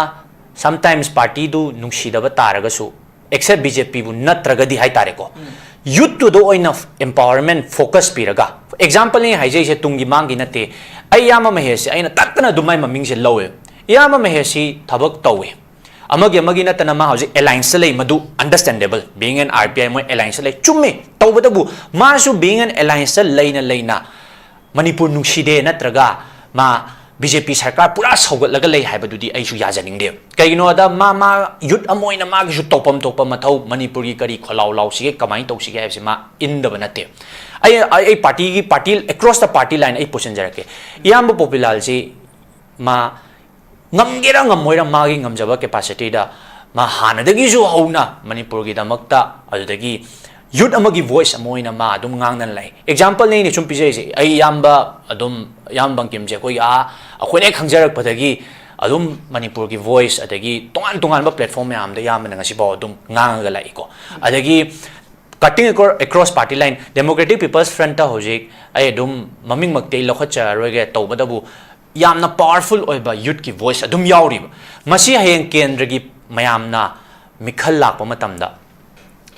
sometimes party ꯗꯨ ꯅꯨꯡꯁꯤꯗꯕ ꯇꯥꯔꯒꯁꯨ, except B J P ꯕꯨ ꯅꯠꯇ꯭ꯔꯒꯗꯤ ꯍꯥꯏꯇꯥꯔꯦꯀꯣ, youth ꯇꯨꯗ ꯑꯣꯏꯅ empowerment focus ꯄꯤꯔꯒ, example ꯅꯤ ꯍꯥꯏꯖꯩꯁꯦ, ꯇꯨꯡꯒꯤ ꯃꯥꯡꯒꯤ ꯅꯠꯇꯦ꯫ ꯑꯩ ꯏꯌꯥꯝꯕ ꯃꯍꯦꯁꯁꯦ ꯑꯩꯅ ꯇꯠꯇꯅ ꯑꯗꯨꯝ ꯃꯥꯏ ꯃꯃꯤꯡꯁꯦ ꯂꯧꯋꯦ꯫ ꯏꯌꯥꯝꯕ ꯃꯍꯦꯁꯁꯤ ꯊꯕꯛ ꯇꯧꯋꯦ, ꯑꯃꯒꯤ ꯑꯃꯒꯤ ꯅꯠꯇꯅ ꯃꯥ ꯍꯧꯖꯤꯛ alliance ꯇ ꯂꯩ, ꯃꯗꯨ understandable, being an R P I ꯃꯣꯏ alliance ꯇ ꯂꯩ, ꯆꯨꯝꯃꯤ꯫ ꯇꯧꯕꯇꯕꯨ ꯃꯥꯁꯨ being an alliance ꯇ ꯂꯩꯅ ꯂꯩꯅ ꯃꯅꯤꯄꯨꯔ ꯅꯨꯡꯁꯤꯗꯦ ꯅꯠꯇ꯭ꯔꯒ ꯃꯥ B J P ꯁꯔꯀꯥꯔ ꯄꯨꯔꯥ ꯁꯧꯒꯠꯂꯒ ꯂꯩ ꯍꯥꯏꯕꯗꯨꯗꯤ ꯑꯩꯁꯨ ꯌꯥꯖꯅꯤꯡꯗꯦ꯫ ꯀꯩꯒꯤꯅꯣꯗ ꯃꯥ, ꯃꯥ youth ꯑꯃ ꯑꯣꯏꯅ ꯃꯥꯒꯤꯁꯨ ꯇꯧꯐꯝ ꯊꯣꯛꯄ ꯃꯊꯧ, ꯃꯅꯤꯄꯨꯔꯒꯤ ꯀꯔꯤ ꯈꯣꯜꯂꯥꯎ ꯂꯥꯎꯁꯤꯒꯦ, ꯀꯃꯥꯏꯅ ꯇꯧꯁꯤꯒꯦ ꯍꯥꯏꯕꯁꯤ ꯃꯥ ꯏꯟꯗꯕ ꯅꯠꯇꯦ꯫ ꯑꯩ, ꯑꯩ, ꯑꯩ party ꯒꯤ, party, across the party line ꯑꯩ ꯄꯨꯁꯤꯟꯖꯔꯛꯀꯦ꯫ ꯏꯌꯥꯝꯕ ꯄꯣꯄꯤꯂꯥꯜꯁꯤ ꯃꯥ ꯉꯝꯒꯦꯔꯥ ꯉꯝꯃꯣꯏꯔꯥ ꯃꯥꯒꯤ ꯉꯝꯖꯕ capacity ꯗ ꯃꯥ ꯍꯥꯟꯅꯗꯒꯤꯁꯨ ꯍꯧꯅ ꯃꯅꯤꯄꯨꯔꯒꯤꯗꯃꯛꯇ, ꯑꯗꯨꯗꯒꯤ youth ꯑꯃꯒꯤ voice ꯑꯃ ꯑꯣꯏꯅ ꯃꯥ ꯑꯗꯨꯝ ꯉꯥꯡꯗꯅ ꯂꯩ꯫ Example ꯅꯤ ꯑꯩꯅ ꯁꯨꯝ ꯄꯤꯖꯔꯤꯁꯦ꯫ ꯑꯩ ꯏꯌꯥꯝꯕ ꯑꯗꯨꯝ, ꯏꯌꯥꯝꯕ ꯕꯪꯀꯤꯝꯁꯦ ꯑꯩꯈꯣꯏꯒꯤ ꯑꯥ, ꯑꯩꯈꯣꯏꯅ ꯍꯦꯛ ꯈꯪꯖꯔꯛꯄꯗꯒꯤ ꯑꯗꯨꯝ ꯃꯅꯤꯄꯨꯔꯒꯤ ꯚꯣꯏꯁ, ꯑꯗꯒꯤ ꯇꯣꯉꯥꯟ ꯇꯣꯉꯥꯟꯕ ꯄ꯭ꯂꯦꯠꯐꯣꯔꯝ ꯃꯌꯥꯝꯗ ꯑꯌꯥꯝꯕꯅ ꯉꯁꯤꯐꯥꯎ ꯑꯗꯨꯝ ꯉꯥꯡꯉꯒ ꯂꯥꯛꯏꯀꯣ꯫ ꯑꯗꯒꯤ cutting acro- across party line, Democratic People's Front ꯍꯧꯖꯤꯛ ꯑꯩ ꯑꯗꯨꯝ ꯃꯃꯤꯡꯃꯛꯇꯤ ꯑꯩ ꯂꯧꯈꯠꯆꯔꯔꯣꯏꯒꯦ, ꯇꯧꯕꯇꯕꯨ ꯌꯥꯝꯅ ꯄꯥꯋꯔꯐꯨꯜ ꯑꯣꯏꯕ ꯌꯨꯠꯀꯤ ꯚꯣꯏꯁ ꯑꯗꯨꯝ ꯌꯥꯎꯔꯤꯕ꯫ ꯃꯁꯤ ꯍꯌꯦꯡ ꯀꯦꯟꯗ꯭ꯔꯒꯤ ꯃꯌꯥꯝꯅ ꯃꯤꯈꯜ ꯂꯥꯛꯄ ꯃꯇꯝꯗ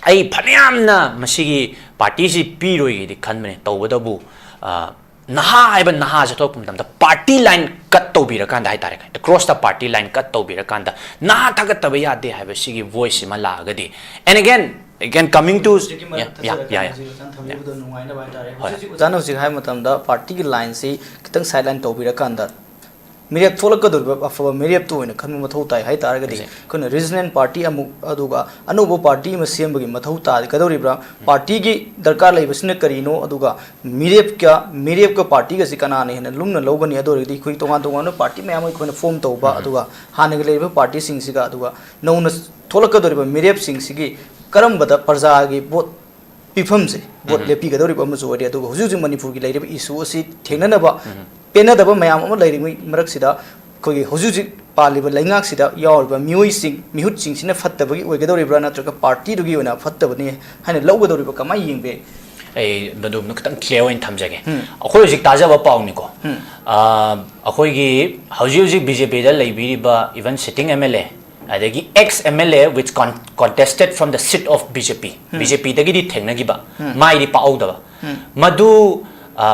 ꯑꯩ ꯐꯅꯌꯥꯝꯅ ꯃꯁꯤꯒꯤ ꯄꯥꯔꯇꯤꯁꯤ ꯄꯤꯔꯣꯏꯒꯦꯗꯤ ꯈꯟꯕꯅꯦ, ꯇꯧꯕꯇꯕꯨ, ꯑ, ꯅꯍꯥ ꯍꯥꯏꯕ ꯅꯍꯥꯁꯦ ꯊꯣꯛꯂꯛꯄ ꯃꯇꯝꯗ ꯄꯥꯔꯇꯤ ꯂꯥꯏꯟ ꯀꯠ ꯇꯧꯕꯤꯔꯀꯥꯟꯗ ꯍꯥꯏꯇꯥꯔꯦ, across the party line cut ꯇꯧꯕꯤꯔꯀꯥꯟꯗ ꯅꯍꯥ ꯊꯥꯒꯠꯇꯕ ꯌꯥꯗꯦ ꯍꯥꯏꯕ ꯁꯤꯒꯤ ꯚꯣꯏꯁꯁꯤꯃ ꯂꯥꯛꯑꯒꯗꯤ, and again, again, coming to, ꯍꯧꯖꯤꯛꯀꯤ ꯃꯔꯛ yeah, yeah, ꯊꯠꯆꯔꯛꯀꯦ, yeah, yeah, ꯍꯧꯖꯤꯛ ꯑꯣꯖꯥꯅ ꯊꯝꯕꯤꯕꯗꯣ ꯅꯨꯡꯉꯥꯏꯅꯕ ꯍꯥꯏꯇꯥꯔꯦ꯫ ꯍꯣꯏ꯫ ꯍꯧꯖꯤꯛ ꯍꯧꯖꯤꯛ ꯑꯣꯖꯥꯅ ꯍꯧꯖꯤꯛ ꯍꯥꯏꯕ ꯃꯇꯝꯗ ꯄꯥꯔꯇꯤꯒꯤ ꯂꯥꯏꯟꯁꯤ ꯈꯤꯇꯪ ꯁꯥꯏꯠ ꯂꯥꯏꯟ ꯇꯧꯕꯤꯔꯀꯥꯟꯗ ꯃꯤꯔꯦꯞ ꯊꯣꯛꯂꯛꯀꯗꯧꯔꯤꯕ ꯑꯐꯕ ꯃꯤꯔꯦꯞꯇꯨ ꯑꯣꯏꯅ ꯈꯟꯕ ꯃꯊꯧ ꯇꯥꯏ ꯍꯥꯏ ꯇꯥꯔꯒꯗꯤ, ꯍꯧꯖꯤꯛ ꯑꯩꯈꯣꯏꯅ ꯔꯤꯖꯅꯦꯜ ꯄꯥꯔꯇꯤ ꯑꯃꯨꯛ, ꯑꯗꯨꯒ ꯑꯅꯧꯕ ꯄꯥꯔꯇꯤ ꯑꯃ ꯁꯦꯝꯕꯒꯤ ꯃꯊꯧ ꯇꯥꯒꯗꯧꯔꯤꯕ꯭ꯔꯥ? ꯎꯝ꯫ ꯄꯥꯔꯇꯤꯒꯤ ꯗꯔꯀꯥꯔ ꯂꯩꯕꯁꯤꯅ ꯀꯔꯤꯅꯣ? ꯑꯗꯨꯒ ꯃꯤꯔꯦꯞꯀ, ꯃꯤꯔꯦꯞꯀ ꯄꯥꯔꯇꯤꯒꯁꯤ ꯀꯅꯥꯅ ꯍꯦꯟꯅ ꯂꯨꯝꯅ ꯂꯧꯒꯅꯤ? ꯑꯗꯨ ꯑꯣꯏꯔꯒꯗꯤ ꯑꯩꯈꯣꯏ ꯇꯣꯉꯥꯟ ꯇꯣꯉꯥꯟꯕ ꯄꯥꯔꯇꯤ ꯃꯌꯥꯝ ꯑꯃ ꯑꯩꯈꯣꯏꯅ ꯐꯣꯝ ꯇꯧꯕ, ꯎꯝ꯫ ꯑꯗꯨꯒ ꯍꯥꯟꯅꯒꯤ ꯂꯩꯔꯤꯕ ꯄꯥꯔꯇꯤꯁꯤꯡꯁꯤꯒ, ꯑꯗꯨꯒ ꯅꯧꯅ ꯊꯣꯛꯂꯛꯀꯗꯧꯔꯤꯕ ꯃꯤꯔꯦꯞꯁꯤꯡꯁꯤꯒꯤ ꯀꯔꯝꯕꯗ ꯄ꯭ꯔꯖꯥꯒꯤ ꯚꯣꯠ ꯄꯤꯐꯝꯁꯦ, ꯚꯣꯠ ꯎꯝ꯫ ꯂꯦꯞꯄꯤꯒꯗꯧꯔꯤꯕ ꯑꯃꯁꯨ ꯑꯣꯏꯔꯦ꯫ ꯑꯗꯨꯒ ꯍꯧꯖꯤꯛ ꯍꯧꯖꯤꯛ ꯃꯅꯤꯄꯨꯔꯒꯤ ꯂꯩꯔꯤꯕ ꯏꯁꯨ ꯑꯁꯤ ꯊꯦꯡꯅꯅꯕ ꯎꯝ꯫ ꯄꯦꯟꯅꯗꯕ ꯃꯌꯥꯝ ꯑꯃ ꯂꯩꯔꯤꯉꯩ ꯃꯔꯛꯁꯤꯗ, ꯑꯩꯈꯣꯏꯒꯤ ꯍꯧꯖꯤꯛ ꯍꯧꯖꯤꯛ ꯄꯥꯜꯂꯤꯕ ꯂꯩꯉꯥꯛꯁꯤꯗ ꯌꯥꯎꯔꯤꯕ ꯃꯤꯑꯣꯏꯁꯤꯡ, ꯃꯤꯍꯨꯠꯁꯤꯡꯁꯤꯅ ꯐꯠꯇꯕꯒꯤ ꯑꯣꯏꯒꯗꯧꯔꯤꯕ꯭ꯔꯥ, ꯅꯠꯇ꯭ꯔꯒ ꯄꯥꯔꯇꯤꯗꯨꯒꯤ ꯑꯣꯏꯅ ꯐꯠꯇꯕꯅꯤ ꯍꯥꯏꯅ ꯂꯧꯒꯗꯧꯔꯤꯕ꯭ꯔꯥ? ꯀꯃꯥꯏꯅ ꯌꯦꯡꯕ ꯌꯥꯏ? ꯑꯩ ꯃꯗꯨ ꯈꯤꯇꯪ ꯀ꯭ꯂꯤꯌꯥꯔ ꯑꯣꯏꯅ ꯊꯝꯖꯒꯦ꯫ ꯎꯝ꯫ ꯑꯩꯈꯣꯏ ꯍꯧꯖꯤꯛ ꯇꯥꯖꯕ ꯄꯥꯎꯅꯤꯀꯣ꯫ ꯎꯝ꯫ ꯑ, ꯑꯩꯈꯣꯏꯒꯤ ꯍꯧꯖꯤꯛ ꯍꯧꯖꯤꯛ ꯕꯤ ꯖꯦ ꯄꯤꯗ ꯂꯩꯕꯤꯔꯤꯕ even sitting M L A, ꯑꯗꯒꯤ ex M L A which con- contested from the seat of B J P, um. B J ꯄꯤꯗꯒꯤꯗꯤ ꯊꯦꯡꯅꯈꯤꯕ, ꯎꯝ꯫ ꯃꯥꯏꯗꯤ ꯄꯥꯛꯍꯧꯗꯕ꯫ ꯎꯝ꯫ ꯃꯗꯨ, ꯑ,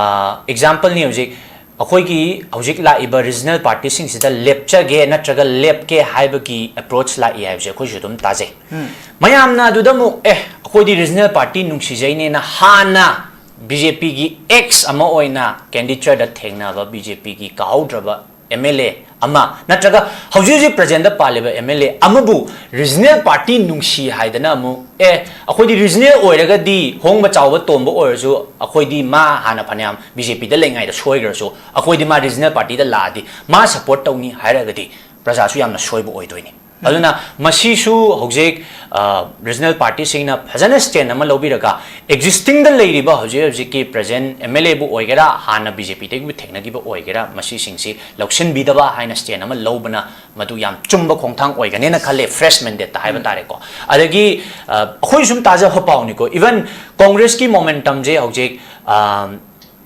ꯑꯦꯛꯖꯥꯝꯄꯜꯅꯤ꯫ ꯍꯧꯖꯤꯛ ꯑꯩꯈꯣꯏꯒꯤ ꯍꯧꯖꯤꯛ ꯂꯥꯛꯏꯕ ꯔꯤꯖꯅꯦꯜ ꯄꯥꯔꯇꯤꯁꯤꯡꯁꯤꯗ ꯂꯦꯞꯆꯒꯦ ꯅꯠꯇ꯭ꯔꯒ ꯂꯦꯞꯀꯦ ꯍꯥꯏꯕꯒꯤ ꯑꯦꯄ꯭ꯔꯣꯆ ꯂꯥꯛꯏ ꯍꯥꯏꯕꯁꯦ ꯑꯩꯈꯣꯏꯁꯨ ꯑꯗꯨꯝ ꯇꯥꯖꯩ꯫ ꯎꯝ꯫ ꯃꯌꯥꯝꯅ ꯑꯗꯨꯗ ꯑꯃꯨꯛ, "ꯑꯦ, ꯑꯩꯈꯣꯏꯗꯤ ꯔꯤꯖꯅꯦꯜ ꯄꯥꯔꯇꯤ ꯅꯨꯡꯁꯤꯖꯩꯅꯦꯅ" ꯍꯥꯟꯅ ꯕꯤ ꯖꯦ ꯄꯤꯒꯤ ꯑꯦꯛꯁ ꯑꯃ ꯑꯣꯏꯅ ꯀꯦꯟꯗꯤꯗꯦꯠꯇ ꯊꯦꯡꯅꯕ ꯕꯤ ꯖꯦ ꯄꯤꯒꯤ ꯀꯥꯍꯧꯗ꯭ꯔꯕ ꯑꯦꯝ ꯑꯦꯜ ꯑꯦ ꯑꯃ, ꯅꯠꯇ꯭ꯔꯒ ꯍꯧꯖꯤꯛ ꯍꯧꯖꯤꯛ ꯄ꯭ꯔꯖꯦꯟꯗ ꯄꯥꯜꯂꯤꯕ ꯑꯦꯝ ꯑꯦꯜ ꯑꯦ ꯑꯃꯕꯨ ꯔꯤꯖꯅꯦꯜ ꯄꯥꯔꯇꯤ ꯅꯨꯡꯁꯤ ꯍꯥꯏꯗꯅ ꯑꯃꯨꯛ, "ꯑꯦ, ꯑꯩꯈꯣꯏꯗꯤ ꯔꯤꯖꯅꯦꯜ ꯑꯣꯏꯔꯒꯗꯤ ꯍꯣꯡꯕ ꯆꯥꯎꯕ ꯇꯣꯝꯕ ꯑꯣꯏꯔꯁꯨ ꯑꯩꯈꯣꯏꯗꯤ ꯃꯥ ꯍꯥꯟꯅ ꯐꯅꯌꯥꯝ ꯕꯤ ꯖꯦ ꯄꯤꯗ ꯂꯩꯉꯩꯗ ꯁꯣꯏꯈ꯭ꯔꯁꯨ ꯑꯩꯈꯣꯏꯗꯤ ꯃꯥ ꯔꯤꯖꯅꯦꯜ ꯄꯥꯔꯇꯤꯗ ꯂꯥꯛꯑꯗꯤ ꯃꯥ ꯁꯞꯄꯣꯔꯠ ꯇꯧꯅꯤ" ꯍꯥꯏꯔꯒꯗꯤ ꯄ꯭ꯔꯖꯥꯁꯨ ꯌꯥꯝꯅ ꯁꯣꯏꯕ ꯑꯣꯏꯗꯣꯏꯅꯤ꯫ ꯑꯗꯨꯅ ꯃꯁꯤꯁꯨ ꯍꯧꯖꯤꯛ ꯔꯤꯖꯅꯦꯜ ꯄꯥꯔꯇꯤꯁꯤꯡꯅ ꯐꯖꯅ ꯁ꯭ꯇꯦꯟ ꯑꯃ ꯂꯧꯕꯤꯔꯒ, ꯑꯦꯛꯖꯤꯁꯇꯤꯡꯗ ꯂꯩꯔꯤꯕ ꯍꯧꯖꯤꯛ ꯍꯧꯖꯤꯛꯀꯤ ꯄ꯭ꯔꯖꯦꯟ ꯑꯦꯝ ꯑꯦꯜ ꯑꯦꯕꯨ ꯑꯣꯏꯒꯦꯔꯥ, ꯍꯥꯟꯅ ꯕꯤ ꯖꯦ ꯄꯤꯗꯒꯤꯕꯨ ꯊꯦꯡꯅꯈꯤꯕ ꯑꯣꯏꯒꯦꯔꯥ, ꯃꯁꯤꯁꯤꯡꯁꯤ ꯂꯧꯁꯤꯟꯕꯤꯗꯕ ꯍꯥꯏꯅ ꯁ꯭ꯇꯦꯟ ꯑꯃ ꯂꯧꯕꯅ ꯃꯗꯨ ꯌꯥꯝ ꯆꯨꯝꯕ ꯈꯣꯡꯊꯥꯡ ꯑꯣꯏꯒꯅꯦꯅ ꯈꯜꯂꯦ, ꯐ꯭ꯔꯦꯁ ꯃꯦꯟꯗꯦꯠꯇ ꯍꯥꯏꯕ ꯇꯥꯔꯦꯀꯣ꯫ ꯑꯗꯒꯤ ꯑ, ꯑꯩꯈꯣꯏ ꯁꯨꯝ ꯇꯥꯖꯕ ꯄꯥꯎꯅꯤꯀꯣ, ꯏꯚꯟ ꯀꯣꯡꯒ꯭ꯔꯦꯁꯀꯤ ꯃꯣꯃꯦꯟꯇꯝꯁꯦ ꯍꯧꯖꯤꯛ, ꯑ,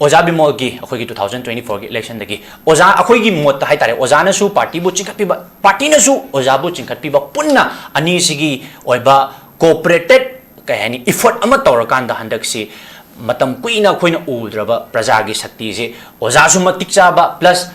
ꯑꯣꯖꯥ ꯕꯤꯃꯣꯜꯒꯤ, ꯑꯩꯈꯣꯏꯒꯤ ꯇꯨ ꯊꯥꯎꯖꯟ ꯇ꯭ꯋꯦꯟꯇꯤ ꯐꯣꯔꯒꯤ ꯏꯂꯦꯛꯁꯟꯗꯒꯤ ꯑꯣꯖꯥ, ꯑꯩꯈꯣꯏꯒꯤ ꯃꯣꯠꯇ ꯍꯥꯏꯇꯥꯔꯦ, ꯑꯣꯖꯥꯅꯁꯨ ꯄꯥꯔꯇꯤꯕꯨ ꯆꯤꯡꯈꯠꯄꯤꯕ, ꯄꯥꯔꯇꯤꯅꯁꯨ ꯑꯣꯖꯥꯕꯨ ꯆꯤꯡꯈꯠꯄꯤꯕ, ꯄꯨꯟꯅ ꯑꯅꯤꯁꯤꯒꯤ ꯑꯣꯏꯕ ꯀꯣꯑꯣꯄꯔꯦꯇꯦꯠ, ꯀꯩ ꯍꯥꯏꯅꯤ, ꯏꯐꯣꯔꯠ ꯑꯃ ꯇꯧꯔꯀꯥꯟꯗ ꯍꯟꯗꯛꯁꯤ ꯃꯇꯝ ꯀꯨꯏꯅ ꯑꯩꯈꯣꯏꯅ ꯎꯗ꯭ꯔꯕ ꯄ꯭ꯔꯖꯥꯒꯤ ꯁꯛꯇꯤꯁꯦ, ꯑꯣꯖꯥꯁꯨ ꯃꯇꯤꯛ ꯆꯥꯕ, ꯄ꯭ꯂꯁ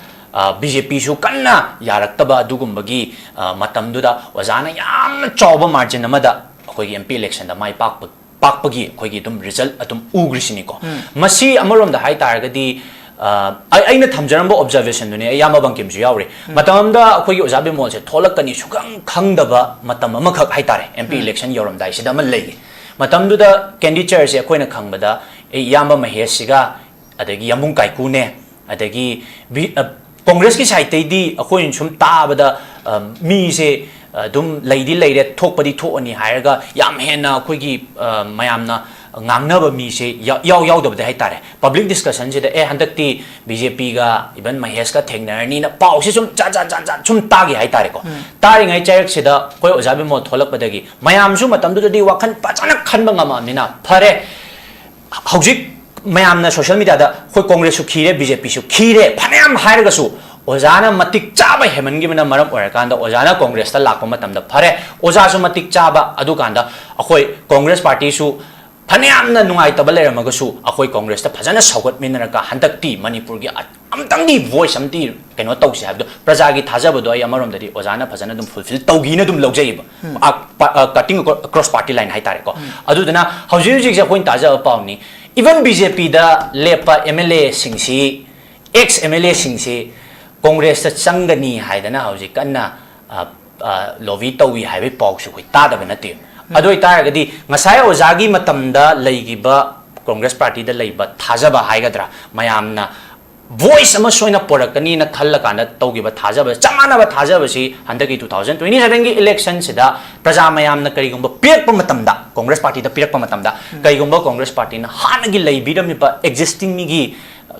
ꯕꯤ ꯖꯦ ꯄꯤꯁꯨ ꯀꯟꯅ ꯌꯥꯔꯛꯇꯕ ꯑꯗꯨꯒꯨꯝꯕꯒꯤ, ꯑ, ꯃꯇꯝꯗꯨꯗ ꯑꯣꯖꯥꯅ ꯌꯥꯝꯅ ꯆꯥꯎꯕ ꯃꯥꯔꯖꯤꯟ ꯑꯃꯗ ꯑꯩꯈꯣꯏꯒꯤ ꯑꯦꯝ ꯄꯤ ꯏꯂꯦꯛꯁꯟꯗ ꯃꯥꯏ ꯄꯥꯛꯄ, ꯄꯥꯛꯄꯒꯤ ꯑꯩꯈꯣꯏꯒꯤ ꯑꯗꯨꯝ ꯔꯤꯖꯜꯠ ꯑꯗꯨꯝ ꯎꯈ꯭ꯔꯤꯁꯤꯅꯤꯀꯣ꯫ ꯃꯁꯤ ꯑꯃꯔꯣꯝꯗ ꯍꯥꯏꯇꯥꯔꯒꯗꯤ, ꯑ, ꯑꯩ, ꯑꯩꯅ ꯊꯝꯖꯔꯝꯕ ꯑꯣꯕꯖꯔꯕꯦꯁꯟꯗꯨꯅꯦ, ꯏꯌꯥꯝꯕ ꯕꯪꯀꯤꯝꯁꯨ ꯌꯥꯎꯔꯤ꯫ ꯃꯇꯝ ꯑꯃꯗ ꯑꯩꯈꯣꯏꯒꯤ ꯑꯣꯖꯥ ꯕꯤꯃꯣꯜꯁꯦ ꯊꯣꯛꯂꯛꯀꯅꯤ ꯁꯨꯈꯪ ꯈꯪꯗꯕ ꯃꯇꯝ ꯑꯃꯈꯛ ꯍꯥꯏꯇꯥꯔꯦ, ꯑꯦꯝ ꯄꯤ ꯏꯂꯦꯛꯁꯟ ꯌꯧꯔꯝꯗꯥꯏꯁꯤꯗ ꯑꯃ ꯂꯩꯌꯦ꯫ ꯃꯇꯝꯗꯨꯗ ꯀꯦꯟꯗꯤꯗꯦꯠꯁꯦ ꯑꯩꯈꯣꯏꯅ ꯈꯪꯕꯗ, ꯑꯩ ꯏꯌꯥꯝꯕ ꯃꯍꯦꯁꯁꯤꯒ, ꯑꯗꯒꯤ ꯌꯥꯝꯕꯨꯡ ꯀꯥꯏꯀꯨꯅꯦ, ꯑꯗꯒꯤ ꯕꯤ-, ꯑ, ꯀꯣꯡꯒ꯭ꯔꯦꯁꯀꯤ ꯁꯥꯏꯠꯇꯩꯗꯤ ꯑꯩꯈꯣꯏꯅ ꯁꯨꯝ ꯇꯥꯕꯗ, ꯑ, ꯃꯤꯁꯦ ꯑꯗꯨꯝ ꯂꯩꯗꯤ ꯂꯩꯔꯦ, ꯊꯣꯛꯄꯗꯤ ꯊꯣꯛꯑꯅꯤ ꯍꯥꯏꯔꯒ ꯌꯥꯝ ꯍꯦꯟꯅ ꯑꯩꯈꯣꯏꯒꯤ, ꯑ, ꯃꯌꯥꯝꯅ ꯉꯥꯡꯅꯕ ꯃꯤꯁꯦ ꯌꯥ-, ꯌꯥꯎ ꯌꯥꯎꯗꯕꯗꯤ ꯍꯥꯏꯇꯥꯔꯦ꯫ ꯄꯕ꯭ꯂꯤꯛ ꯗꯤꯁꯀꯁꯟꯁꯤꯗ, "ꯑꯦ, ꯍꯟꯗꯛꯇꯤ ꯕꯤ ꯖꯦ ꯄꯤꯒ ꯏꯚꯟ ꯃꯍꯦꯁꯀ ꯊꯦꯡꯅꯔꯅꯤꯅ" ꯄꯥꯎꯁꯦ ꯁꯨꯝ ꯖꯥꯠ ꯖꯥꯠ ꯖꯥꯠ ꯖꯥꯠ ꯁꯨꯝ ꯇꯥꯒꯤ ꯍꯥꯏꯇꯥꯔꯦꯀꯣ꯫ ꯇꯥꯔꯤꯉꯩ ꯆꯩꯔꯛꯁꯤꯗ ꯑꯩꯈꯣꯏ ꯑꯣꯖꯥ ꯕꯤꯃꯣꯜ ꯊꯣꯛꯂꯛꯄꯗꯒꯤ ꯃꯌꯥꯝꯁꯨ ꯃꯇꯝꯗꯨꯗꯗꯤ ꯋꯥꯈꯜ ꯐꯖꯅ ꯈꯟꯕ ꯉꯝꯃꯕꯅꯤꯅ, ꯐꯔꯦ, ꯍꯧꯖꯤꯛ ꯃꯌꯥꯝꯅ ꯁꯣꯁꯤꯌꯦꯜ ꯃꯤꯗꯤꯌꯥꯗ "ꯑꯩꯈꯣꯏ ꯀꯣꯡꯒ꯭ꯔꯦꯁꯁꯨ ꯈꯤꯔꯦ, ꯕꯤ ꯖꯦ ꯄꯤꯁꯨ ꯈꯤꯔꯦ" ꯐꯅꯌꯥꯝ ꯍꯥꯏꯔꯒꯁꯨ, ꯑꯣꯖꯥꯅ ꯃꯇꯤꯛ ꯆꯥꯕ ꯍꯦꯟꯃꯟꯈꯤꯕꯅ ꯃꯔꯝ ꯑꯣꯏꯔꯀꯥꯟꯗ ꯑꯣꯖꯥꯅ ꯀꯣꯡꯒ꯭ꯔꯦꯁꯇ ꯂꯥꯛꯄ ꯃꯇꯝꯗ, ꯐꯔꯦ, ꯑꯣꯖꯥꯁꯨ ꯃꯇꯤꯛ ꯆꯥꯕ, ꯑꯗꯨꯀꯥꯟꯗ ꯑꯩꯈꯣꯏ ꯀꯣꯡꯒ꯭ꯔꯦꯁ ꯄꯥꯔꯇꯤꯁꯨ ꯐꯅꯌꯥꯝꯅ ꯅꯨꯡꯉꯥꯏꯇꯕ ꯂꯩꯔꯝꯃꯒꯁꯨ, ꯑꯩꯈꯣꯏ ꯀꯣꯡꯒ꯭ꯔꯦꯁꯇ ꯐꯖꯅ ꯁꯧꯒꯠꯃꯤꯟꯅꯔꯒ ꯍꯟꯗꯛꯇꯤ ꯃꯅꯤꯄꯨꯔꯒꯤ ꯑ-, ꯑꯝꯇꯪꯗꯤ ꯚꯣꯏꯁ ꯑꯝꯇꯤ ꯀꯩꯅꯣ ꯇꯧꯁꯦ ꯍꯥꯏꯕꯗꯣ, ꯄ꯭ꯔꯖꯥꯒꯤ ꯊꯥꯖꯕꯗꯣ ꯑꯩ ꯑꯃꯔꯣꯝꯗꯗꯤ ꯑꯣꯖꯥꯅ ꯐꯖꯅ ꯑꯗꯨꯝ ꯐꯨꯜꯐꯤꯜ ꯇꯧꯈꯤꯅ ꯑꯗꯨꯝ ꯂꯧꯖꯩꯌꯦꯕ꯫ ꯀꯇꯤꯡ ꯑꯦꯀ꯭ꯔꯣꯁ ꯄꯥꯔꯇꯤ ꯂꯥꯏꯟ ꯍꯥꯏꯇꯥꯔꯦꯀꯣ꯫ ꯑꯗꯨꯗꯨꯅ ꯍꯧꯖꯤꯛ ꯍꯧꯖꯤꯛꯁꯦ ꯑꯩꯈꯣꯏꯅ ꯇꯥꯖꯕ ꯄꯥꯎꯅꯤ, ꯏꯚꯟ ꯕꯤ ꯖꯦ ꯄꯤꯗ ꯂꯦꯞꯄ ꯑꯦꯝ ꯑꯦꯜ ꯑꯦꯁꯤꯡꯁꯤ, ꯑꯦꯛꯁ ꯑꯦꯝ ꯑꯦꯜ ꯑꯦꯁꯤꯡꯁꯤ ꯀꯣꯡꯒ꯭ꯔꯦꯁꯇ ꯆꯪꯒꯅꯤ ꯍꯥꯏꯗꯅ ꯍꯧꯖꯤꯛ ꯀꯟꯅ, ꯑ, ꯑ, ꯂꯣꯕꯤ ꯇꯧꯏ ꯍꯥꯏꯕꯒꯤ ꯄꯥꯎꯁꯨ ꯑꯩꯈꯣꯏ ꯇꯥꯗꯕ ꯅꯠꯇꯦ꯫ ꯑꯗꯨ ꯑꯣꯏꯇꯥꯔꯒꯗꯤ ꯉꯁꯥꯏ ꯑꯣꯖꯥꯒꯤ ꯃꯇꯝꯗ ꯂꯩꯈꯤꯕ ꯀꯣꯡꯒ꯭ꯔꯦꯁ ꯄꯥꯔꯇꯤꯗ ꯂꯩꯕ ꯊꯥꯖꯕ ꯍꯥꯏꯒꯗ꯭ꯔꯥ, ꯃꯌꯥꯝꯅ ꯚꯣꯏꯁ ꯑꯃ ꯁꯣꯏꯅ ꯄꯣꯔꯛꯀꯅꯤꯅ ꯈꯜꯂꯀꯥꯟꯗ ꯇꯧꯈꯤꯕ ꯊꯥꯖꯕ, ꯆꯞ ꯃꯥꯟꯅꯕ ꯊꯥꯖꯕꯁꯤ ꯍꯟꯗꯛꯀꯤ ꯇꯨ ꯊꯥꯎꯖꯟ ꯇ꯭ꯋꯦꯟꯇꯤ ꯁꯚꯦꯟꯒꯤ ꯏꯂꯦꯛꯁꯟꯁꯤꯗ ꯄ꯭ꯔꯖꯥ ꯃꯌꯥꯝꯅ ꯀꯔꯤꯒꯨꯝꯕ ꯄꯤꯔꯛꯄ ꯃꯇꯝꯗ, ꯀꯣꯡꯒ꯭ꯔꯦꯁ ꯄꯥꯔꯇꯤꯗ ꯄꯤꯔꯛꯄ ꯃꯇꯝꯗ, ꯀꯔꯤꯒꯨꯝꯕ ꯀꯣꯡꯒ꯭ꯔꯦꯁ ꯄꯥꯔꯇꯤꯅ ꯍꯥꯟꯅꯒꯤ ꯂꯩꯕꯤꯔꯝꯃꯤꯕ ꯑꯦꯛꯖꯤꯁꯇꯤꯡ ꯃꯤꯒꯤ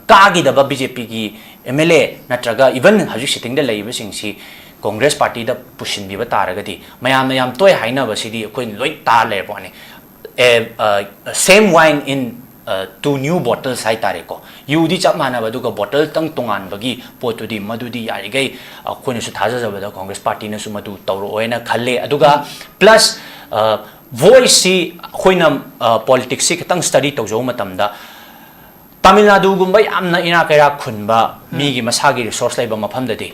ꯀꯥꯈꯤꯗꯕ ꯕꯤ ꯖꯦ ꯄꯤꯒꯤ ꯑꯦꯝ ꯑꯦꯜ ꯑꯦ ꯅꯠꯇ꯭ꯔꯒ ꯏꯚꯟ ꯍꯧꯖꯤꯛ ꯁꯤꯇꯤꯡꯗ ꯂꯩꯔꯤꯕꯁꯤꯡꯁꯤ ꯀꯣꯡꯒ꯭ꯔꯦꯁ ꯄꯥꯔꯇꯤꯗ ꯄꯨꯁꯤꯟꯕꯤꯕ ꯇꯥꯔꯒꯗꯤ, ꯃꯌꯥꯝꯅ ꯌꯥꯝ ꯇꯣꯏ ꯍꯥꯏꯅꯕꯁꯤꯗꯤ ꯑꯩꯈꯣꯏ ꯂꯣꯏ ꯇꯥꯔ ꯂꯩꯔꯕ ꯋꯥꯅꯤ, ꯑꯦ, ꯑ, same wine in, ꯑ, two new bottles ꯍꯥꯏ ꯇꯥꯔꯦꯀꯣ꯫ ꯌꯨꯗꯤ ꯆꯞ ꯃꯥꯟꯅꯕ, ꯑꯗꯨꯒ ꯕꯣꯇꯜꯇꯪ ꯇꯣꯉꯥꯟꯕꯒꯤ ꯄꯣꯠꯇꯨꯗꯤ, ꯃꯗꯨꯗꯤ ꯌꯥꯔꯤꯈꯩ ꯑꯩꯈꯣꯏꯅꯁꯨ ꯊꯥꯖꯖꯕꯗ ꯀꯣꯡꯒ꯭ꯔꯦꯁ ꯄꯥꯔꯇꯤꯅꯁꯨ ꯃꯗꯨ ꯇꯧꯔꯛꯑꯣꯏꯅ ꯈꯜꯂꯦ꯫ ꯑꯗꯨꯒ ꯄ꯭ꯂꯁ, ꯑ, ꯚꯣꯏꯁꯁꯤ ꯑꯩꯈꯣꯏꯅ, ꯑ, ꯄꯣꯂꯤꯇꯤꯛꯁꯁꯤ ꯈꯤꯇꯪ ꯁ꯭ꯇꯗꯤ ꯇꯧꯖꯧꯕ ꯃꯇꯝꯗ, ꯇꯥꯃꯤꯜ ꯅꯥꯗꯨꯒꯨꯝꯕ ꯌꯥꯝꯅ ꯏꯅꯥꯛ ꯀꯩꯔꯥꯛ ꯈꯨꯟꯕ ꯃꯤꯒꯤ ꯃꯁꯥꯒꯤ ꯔꯤꯁꯣꯔꯁ ꯂꯩꯕ ꯃꯐꯝꯗꯗꯤ,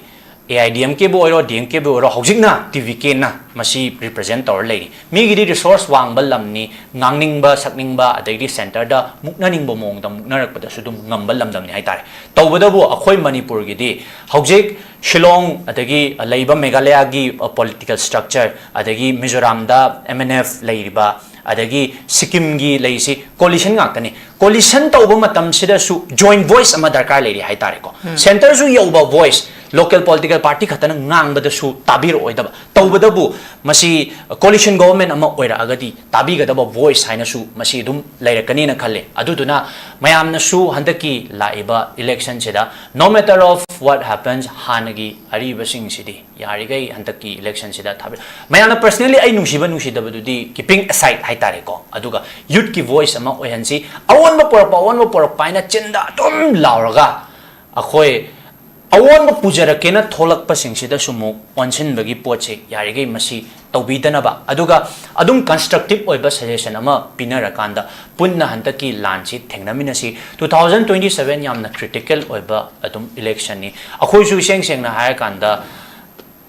ꯑꯦ ꯑꯥꯏ ꯗꯤ ꯑꯦꯝ ꯀꯦꯕꯨ ꯑꯣꯏꯔꯣ, ꯗꯤ ꯑꯦꯝ ꯀꯦꯕꯨ ꯑꯣꯏꯔꯣ, ꯍꯧꯖꯤꯛꯅ ꯇꯤ ꯚꯤ ꯀꯦꯅ ꯃꯁꯤ ꯔꯤꯄ꯭ꯔꯖꯦꯟ ꯇꯧꯔ ꯂꯩꯔꯤ꯫ ꯃꯤꯒꯤꯗꯤ ꯔꯤꯁꯣꯔꯁ ꯋꯥꯡꯕ ꯂꯝꯅꯤ, ꯉꯥꯡꯅꯤꯡꯕ ꯁꯛꯅꯤꯡꯕ, ꯑꯗꯩꯗꯤ ꯁꯦꯟꯇꯔꯗ ꯃꯨꯛꯅꯅꯤꯡꯕ ꯃꯑꯣꯡꯗ ꯃꯨꯛꯅꯔꯛꯄꯗꯁꯨ ꯑꯗꯨꯝ ꯉꯝꯕ ꯂꯝꯗꯝꯅꯤ ꯍꯥꯏꯇꯥꯔꯦ꯫ ꯇꯧꯕꯇꯕꯨ ꯑꯩꯈꯣꯏ ꯃꯅꯤꯄꯨꯔꯒꯤꯗꯤ ꯍꯧꯖꯤꯛ ꯁꯤꯂꯣꯡ, ꯑꯗꯒꯤ ꯂꯩꯕ ꯃꯦꯘꯥꯂꯌꯥꯒꯤ ꯄꯣꯂꯤꯇꯤꯀꯦꯜ ꯁ꯭ꯇ꯭ꯔꯛꯆꯔ, ꯑꯗꯒꯤ ꯃꯤꯖꯣꯔꯥꯝꯗ ꯑꯦꯝ ꯑꯦꯟ ꯑꯦꯐ ꯂꯩꯔꯤꯕ, ꯑꯗꯒꯤ ꯁꯤꯛꯀꯤꯝꯒꯤ ꯂꯩꯔꯤꯁꯤ ꯀꯣꯂꯤꯁꯟ ꯉꯥꯛꯇꯅꯤ꯫ ꯀꯣꯂꯤꯁꯟ ꯇꯧꯕ ꯃꯇꯝꯁꯤꯗꯁꯨ ꯖꯣꯏꯟ ꯚꯣꯏꯁ ꯑꯃ ꯗꯔꯀꯥꯔ ꯂꯩꯔꯤ ꯍꯥꯏꯇꯥꯔꯦꯀꯣ꯫ ꯁꯦꯟꯇꯔꯁꯨ ꯌꯧꯕ ꯚꯣꯏꯁ, ꯂꯣꯀꯦꯜ ꯄꯣꯂꯤꯇꯤꯀꯦꯜ ꯄꯥꯔꯇꯤ ꯈꯛꯇꯅ ꯉꯥꯡꯕꯗꯁꯨ ꯇꯥꯕꯤꯔꯛꯑꯣꯏꯗꯕ꯫ ꯇꯧꯕꯇꯕꯨ ꯃꯁꯤ ꯀꯣꯂꯤꯁꯟ ꯒꯣꯚꯔꯟꯃꯦꯟꯠ ꯑꯃ ꯑꯣꯏꯔꯛꯑꯒꯗꯤ ꯇꯥꯕꯤꯒꯗꯕ ꯚꯣꯏꯁ ꯍꯥꯏꯅꯁꯨ ꯃꯁꯤ ꯑꯗꯨꯝ ꯂꯩꯔꯛꯀꯅꯤꯅ ꯈꯜꯂꯦ꯫ ꯑꯗꯨꯗꯨꯅ ꯃꯌꯥꯝꯅꯁꯨ ꯍꯟꯗꯛꯀꯤ ꯂꯥꯛꯏꯕ ꯏꯂꯦꯛꯁꯟꯁꯤꯗ, no matter of what happens, ꯍꯥꯟꯅꯒꯤ ꯑꯔꯤꯕꯁꯤꯡꯁꯤꯗꯤ ꯌꯥꯔꯤꯈꯩ ꯍꯟꯗꯛꯀꯤ ꯏꯂꯦꯛꯁꯟꯁꯤꯗ ꯊꯥꯕꯤ-, ꯃꯌꯥꯝꯅ ꯄꯔꯁꯅꯦꯜꯂꯤ ꯑꯩ ꯅꯨꯡꯁꯤꯕ ꯅꯨꯡꯁꯤꯗꯕꯗꯨꯗꯤ ꯀꯤꯄꯤꯡ ꯑꯦꯁꯥꯏꯠ ꯍꯥꯏꯇꯥꯔꯦꯀꯣ꯫ ꯑꯗꯨꯒ ꯌꯨꯠꯀꯤ ꯚꯣꯏꯁ ꯑꯃ ꯑꯣꯏꯍꯟꯁꯤ꯫ ꯑꯑꯣꯟꯕ ꯄꯨꯔꯛꯄ, ꯑꯑꯣꯟꯕ ꯄꯨꯔꯛꯄ ꯍꯥꯏꯅ ꯆꯤꯟꯗ ꯑꯗꯨꯝ ꯂꯥꯎꯔꯒ ꯑꯩꯈꯣꯏ ꯑꯑꯣꯟꯕ ꯄꯨꯖꯔꯛꯀꯦꯅ ꯊꯣꯛꯂꯛꯄꯁꯤꯡꯁꯤꯗꯁꯨ ꯑꯃꯨꯛ ꯑꯣꯟꯁꯤꯟꯕꯒꯤ ꯄꯣꯠꯁꯤ ꯌꯥꯔꯤꯈꯩ ꯃꯁꯤ ꯇꯧꯕꯤꯗꯅꯕ, ꯑꯗꯨꯒ ꯑꯗꯨꯝ ꯀꯟꯁꯇ꯭ꯔꯛꯇꯤꯞ ꯑꯣꯏꯕ ꯁꯖꯦꯁꯟ ꯑꯃ ꯄꯤꯅꯔꯀꯥꯟꯗ ꯄꯨꯟꯅ ꯍꯟꯗꯛꯀꯤ ꯂꯥꯟꯁꯤ ꯊꯦꯡꯅꯃꯤꯟꯅꯁꯤ꯫ ꯇꯨ ꯊꯥꯎꯖꯟ ꯇ꯭ꯋꯦꯟꯇꯤ ꯁꯚꯦꯟ ꯌꯥꯝꯅ ꯀ꯭ꯔꯤꯇꯤꯀꯦꯜ ꯑꯣꯏꯕ ꯑꯗꯨꯝ ꯏꯂꯦꯛꯁꯟꯅꯤ꯫ ꯑꯩꯈꯣꯏꯁꯨ ꯏꯁꯦꯡ ꯁꯦꯡꯅ ꯍꯥꯏꯔꯀꯥꯟꯗ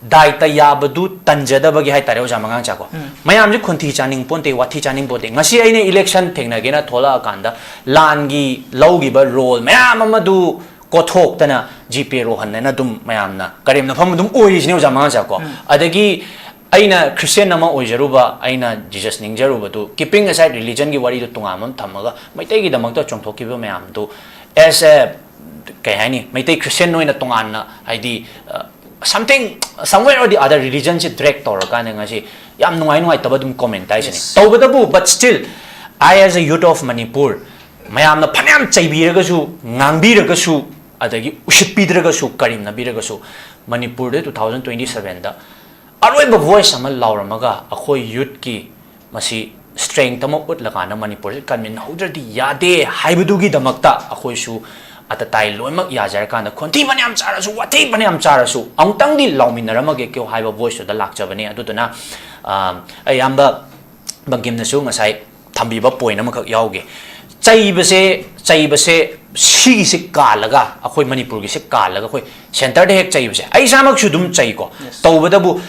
ꯗꯥꯏꯇ ꯌꯥꯕꯗꯨ ꯇꯟꯖꯗꯕꯒꯤ ꯍꯥꯏꯇꯥꯔꯦ, ꯑꯣꯖꯥ ꯃꯉꯥꯡꯆꯥꯀꯣ꯫ ꯃꯌꯥꯝꯁꯦ ꯈꯣꯟꯊꯤ ꯆꯥꯅꯤꯡ ꯄꯣꯟꯇꯦ, ꯋꯥꯊꯤ ꯆꯥꯅꯤꯡ ꯄꯣꯟꯇꯦ꯫ ꯉꯁꯤ ꯑꯩꯅ ꯏꯂꯦꯛꯁꯟ ꯊꯦꯡꯅꯒꯦꯅ ꯊꯣꯛꯂꯛꯑꯀꯥꯟꯗ ꯂꯥꯟꯒꯤ ꯂꯧꯈꯤꯕ ꯔꯣꯜ ꯃꯌꯥꯝ ꯑꯃꯗꯨ ꯀꯣꯊꯣꯛꯇꯅ ꯖꯤ ꯄꯦ ꯔꯣꯍꯟ ꯍꯥꯏꯅ ꯑꯗꯨꯝ ꯃꯌꯥꯝꯅ ꯀꯔꯦꯝꯅꯐꯝ ꯑꯗꯨꯝ ꯑꯣꯏꯔꯤꯁꯤꯅꯦ, ꯑꯣꯖꯥ ꯃꯉꯥꯡꯆꯥꯀꯣ꯫ ꯑꯗꯒꯤ ꯑꯩꯅ ꯈ꯭ꯔꯤꯁꯇꯤꯌꯟ ꯑꯃ ꯑꯣꯏꯖꯔꯨꯕ, ꯑꯩꯅ ꯖꯤꯖꯁ ꯅꯤꯡꯖꯔꯨꯕꯗꯨ, ꯀꯤꯄꯤꯡ ꯑꯦꯁꯥꯏꯠ ꯔꯤꯂꯤꯖꯟꯒꯤ ꯋꯥꯔꯤꯗꯨ ꯇꯣꯉꯥꯟꯕ ꯑꯃ ꯊꯝꯃꯒ, ꯃꯩꯇꯩꯒꯤꯗꯃꯛꯇ ꯆꯣꯡꯊꯣꯛꯈꯤꯕ ꯃꯌꯥꯝꯗꯨ as a ꯀꯩ ꯍꯥꯏꯅꯤ, ꯃꯩꯇꯩ ꯈ꯭ꯔꯤꯁꯇꯤꯌꯟ ꯑꯣꯏꯅ ꯇꯣꯉꯥꯟꯅ, ꯍꯥꯏꯗꯤ, something, somewhere or the other, ꯔꯤꯂꯤꯖꯟꯁꯦ ꯗ꯭ꯔꯦꯛ ꯇꯧꯔꯀꯥꯟꯗ ꯉꯁꯤ ꯌꯥꯝ ꯅꯨꯡꯉꯥꯏ ꯅꯨꯡꯉꯥꯏꯇꯕ ꯑꯗꯨꯝ ꯀꯣꯃꯦꯟ ꯇꯥꯏꯁꯤꯅꯦ꯫ Yes. ꯇꯧꯕꯇꯕꯨ, but still, I as a youth of Manipur, ꯃꯌꯥꯝꯅ ꯐꯅꯌꯥꯝ ꯆꯩꯕꯤꯔꯒꯁꯨ, ꯉꯥꯡꯕꯤꯔꯒꯁꯨ, ꯑꯗꯒꯤ ꯎꯁꯤꯠꯄꯤꯗ꯭ꯔꯒꯁꯨ, ꯀꯔꯦꯝꯅꯕꯤꯔꯒꯁꯨ, ꯃꯅꯤꯄꯨꯔꯗ two thousand twenty sevenꯗ ꯑꯔꯣꯏꯕ ꯚꯣꯏꯁ ꯑꯃ ꯂꯥꯎꯔꯝꯃꯒ, ꯑꯩꯈꯣꯏ ꯌꯨꯠꯀꯤ ꯃꯁꯤ ꯁ꯭ꯇ꯭ꯔꯦꯡꯊ ꯑꯃ ꯎꯠꯂꯀꯥꯟꯗ ꯃꯅꯤꯄꯨꯔꯁꯤ ꯀꯟꯃꯤꯟꯅꯍꯧꯗ꯭ꯔꯗꯤ ꯌꯥꯗꯦ ꯍꯥꯏꯕꯗꯨꯒꯤꯗꯃꯛꯇ ꯑꯩꯈꯣꯏꯁꯨ ꯑꯇꯇꯥꯏ ꯂꯣꯏꯅꯃꯛ ꯌꯥꯖꯔꯀꯥꯟꯗ, ꯈꯣꯟꯊꯤ ꯐꯅꯌꯥꯝ ꯆꯥꯔꯁꯨ, ꯋꯥꯊꯤ ꯐꯅꯌꯥꯝ ꯆꯥꯔꯁꯨ, ꯑꯃꯨꯛꯇꯪꯗꯤ ꯂꯥꯎꯃꯤꯟꯅꯔꯝꯃꯒꯦ ꯀ꯭ꯌꯣ ꯍꯥꯏꯕ ꯚꯣꯏꯁꯇꯨꯗ ꯂꯥꯛꯆꯕꯅꯤ꯫ ꯑꯗꯨꯗꯨꯅ, ꯑ, ꯑꯌꯥꯝꯕ ꯕꯪꯒꯤꯝꯅꯁꯨ ꯉꯁꯥꯏ ꯊꯝꯕꯤꯕ ꯄꯣꯏꯟ ꯑꯃꯈꯛ ꯌꯥꯎꯒꯦ꯫ ꯆꯩꯕꯁꯦ, ꯆꯩꯕꯁꯦ ꯁꯤꯒꯤꯁꯦ ꯀꯥꯜꯂꯒ, ꯑꯩꯈꯣꯏ ꯃꯅꯤꯄꯨꯔꯒꯤꯁꯦ ꯀꯥꯜꯂꯒ, ꯑꯩꯈꯣꯏ ꯁꯦꯟꯇꯔꯗ ꯍꯦꯛ ꯆꯩꯕꯁꯦ, ꯑꯩ ꯏꯁꯥꯃꯛꯁꯨ ꯑꯗꯨꯝ ꯆꯩꯀꯣ꯫ Yes. ꯇꯧꯕꯇꯕꯨ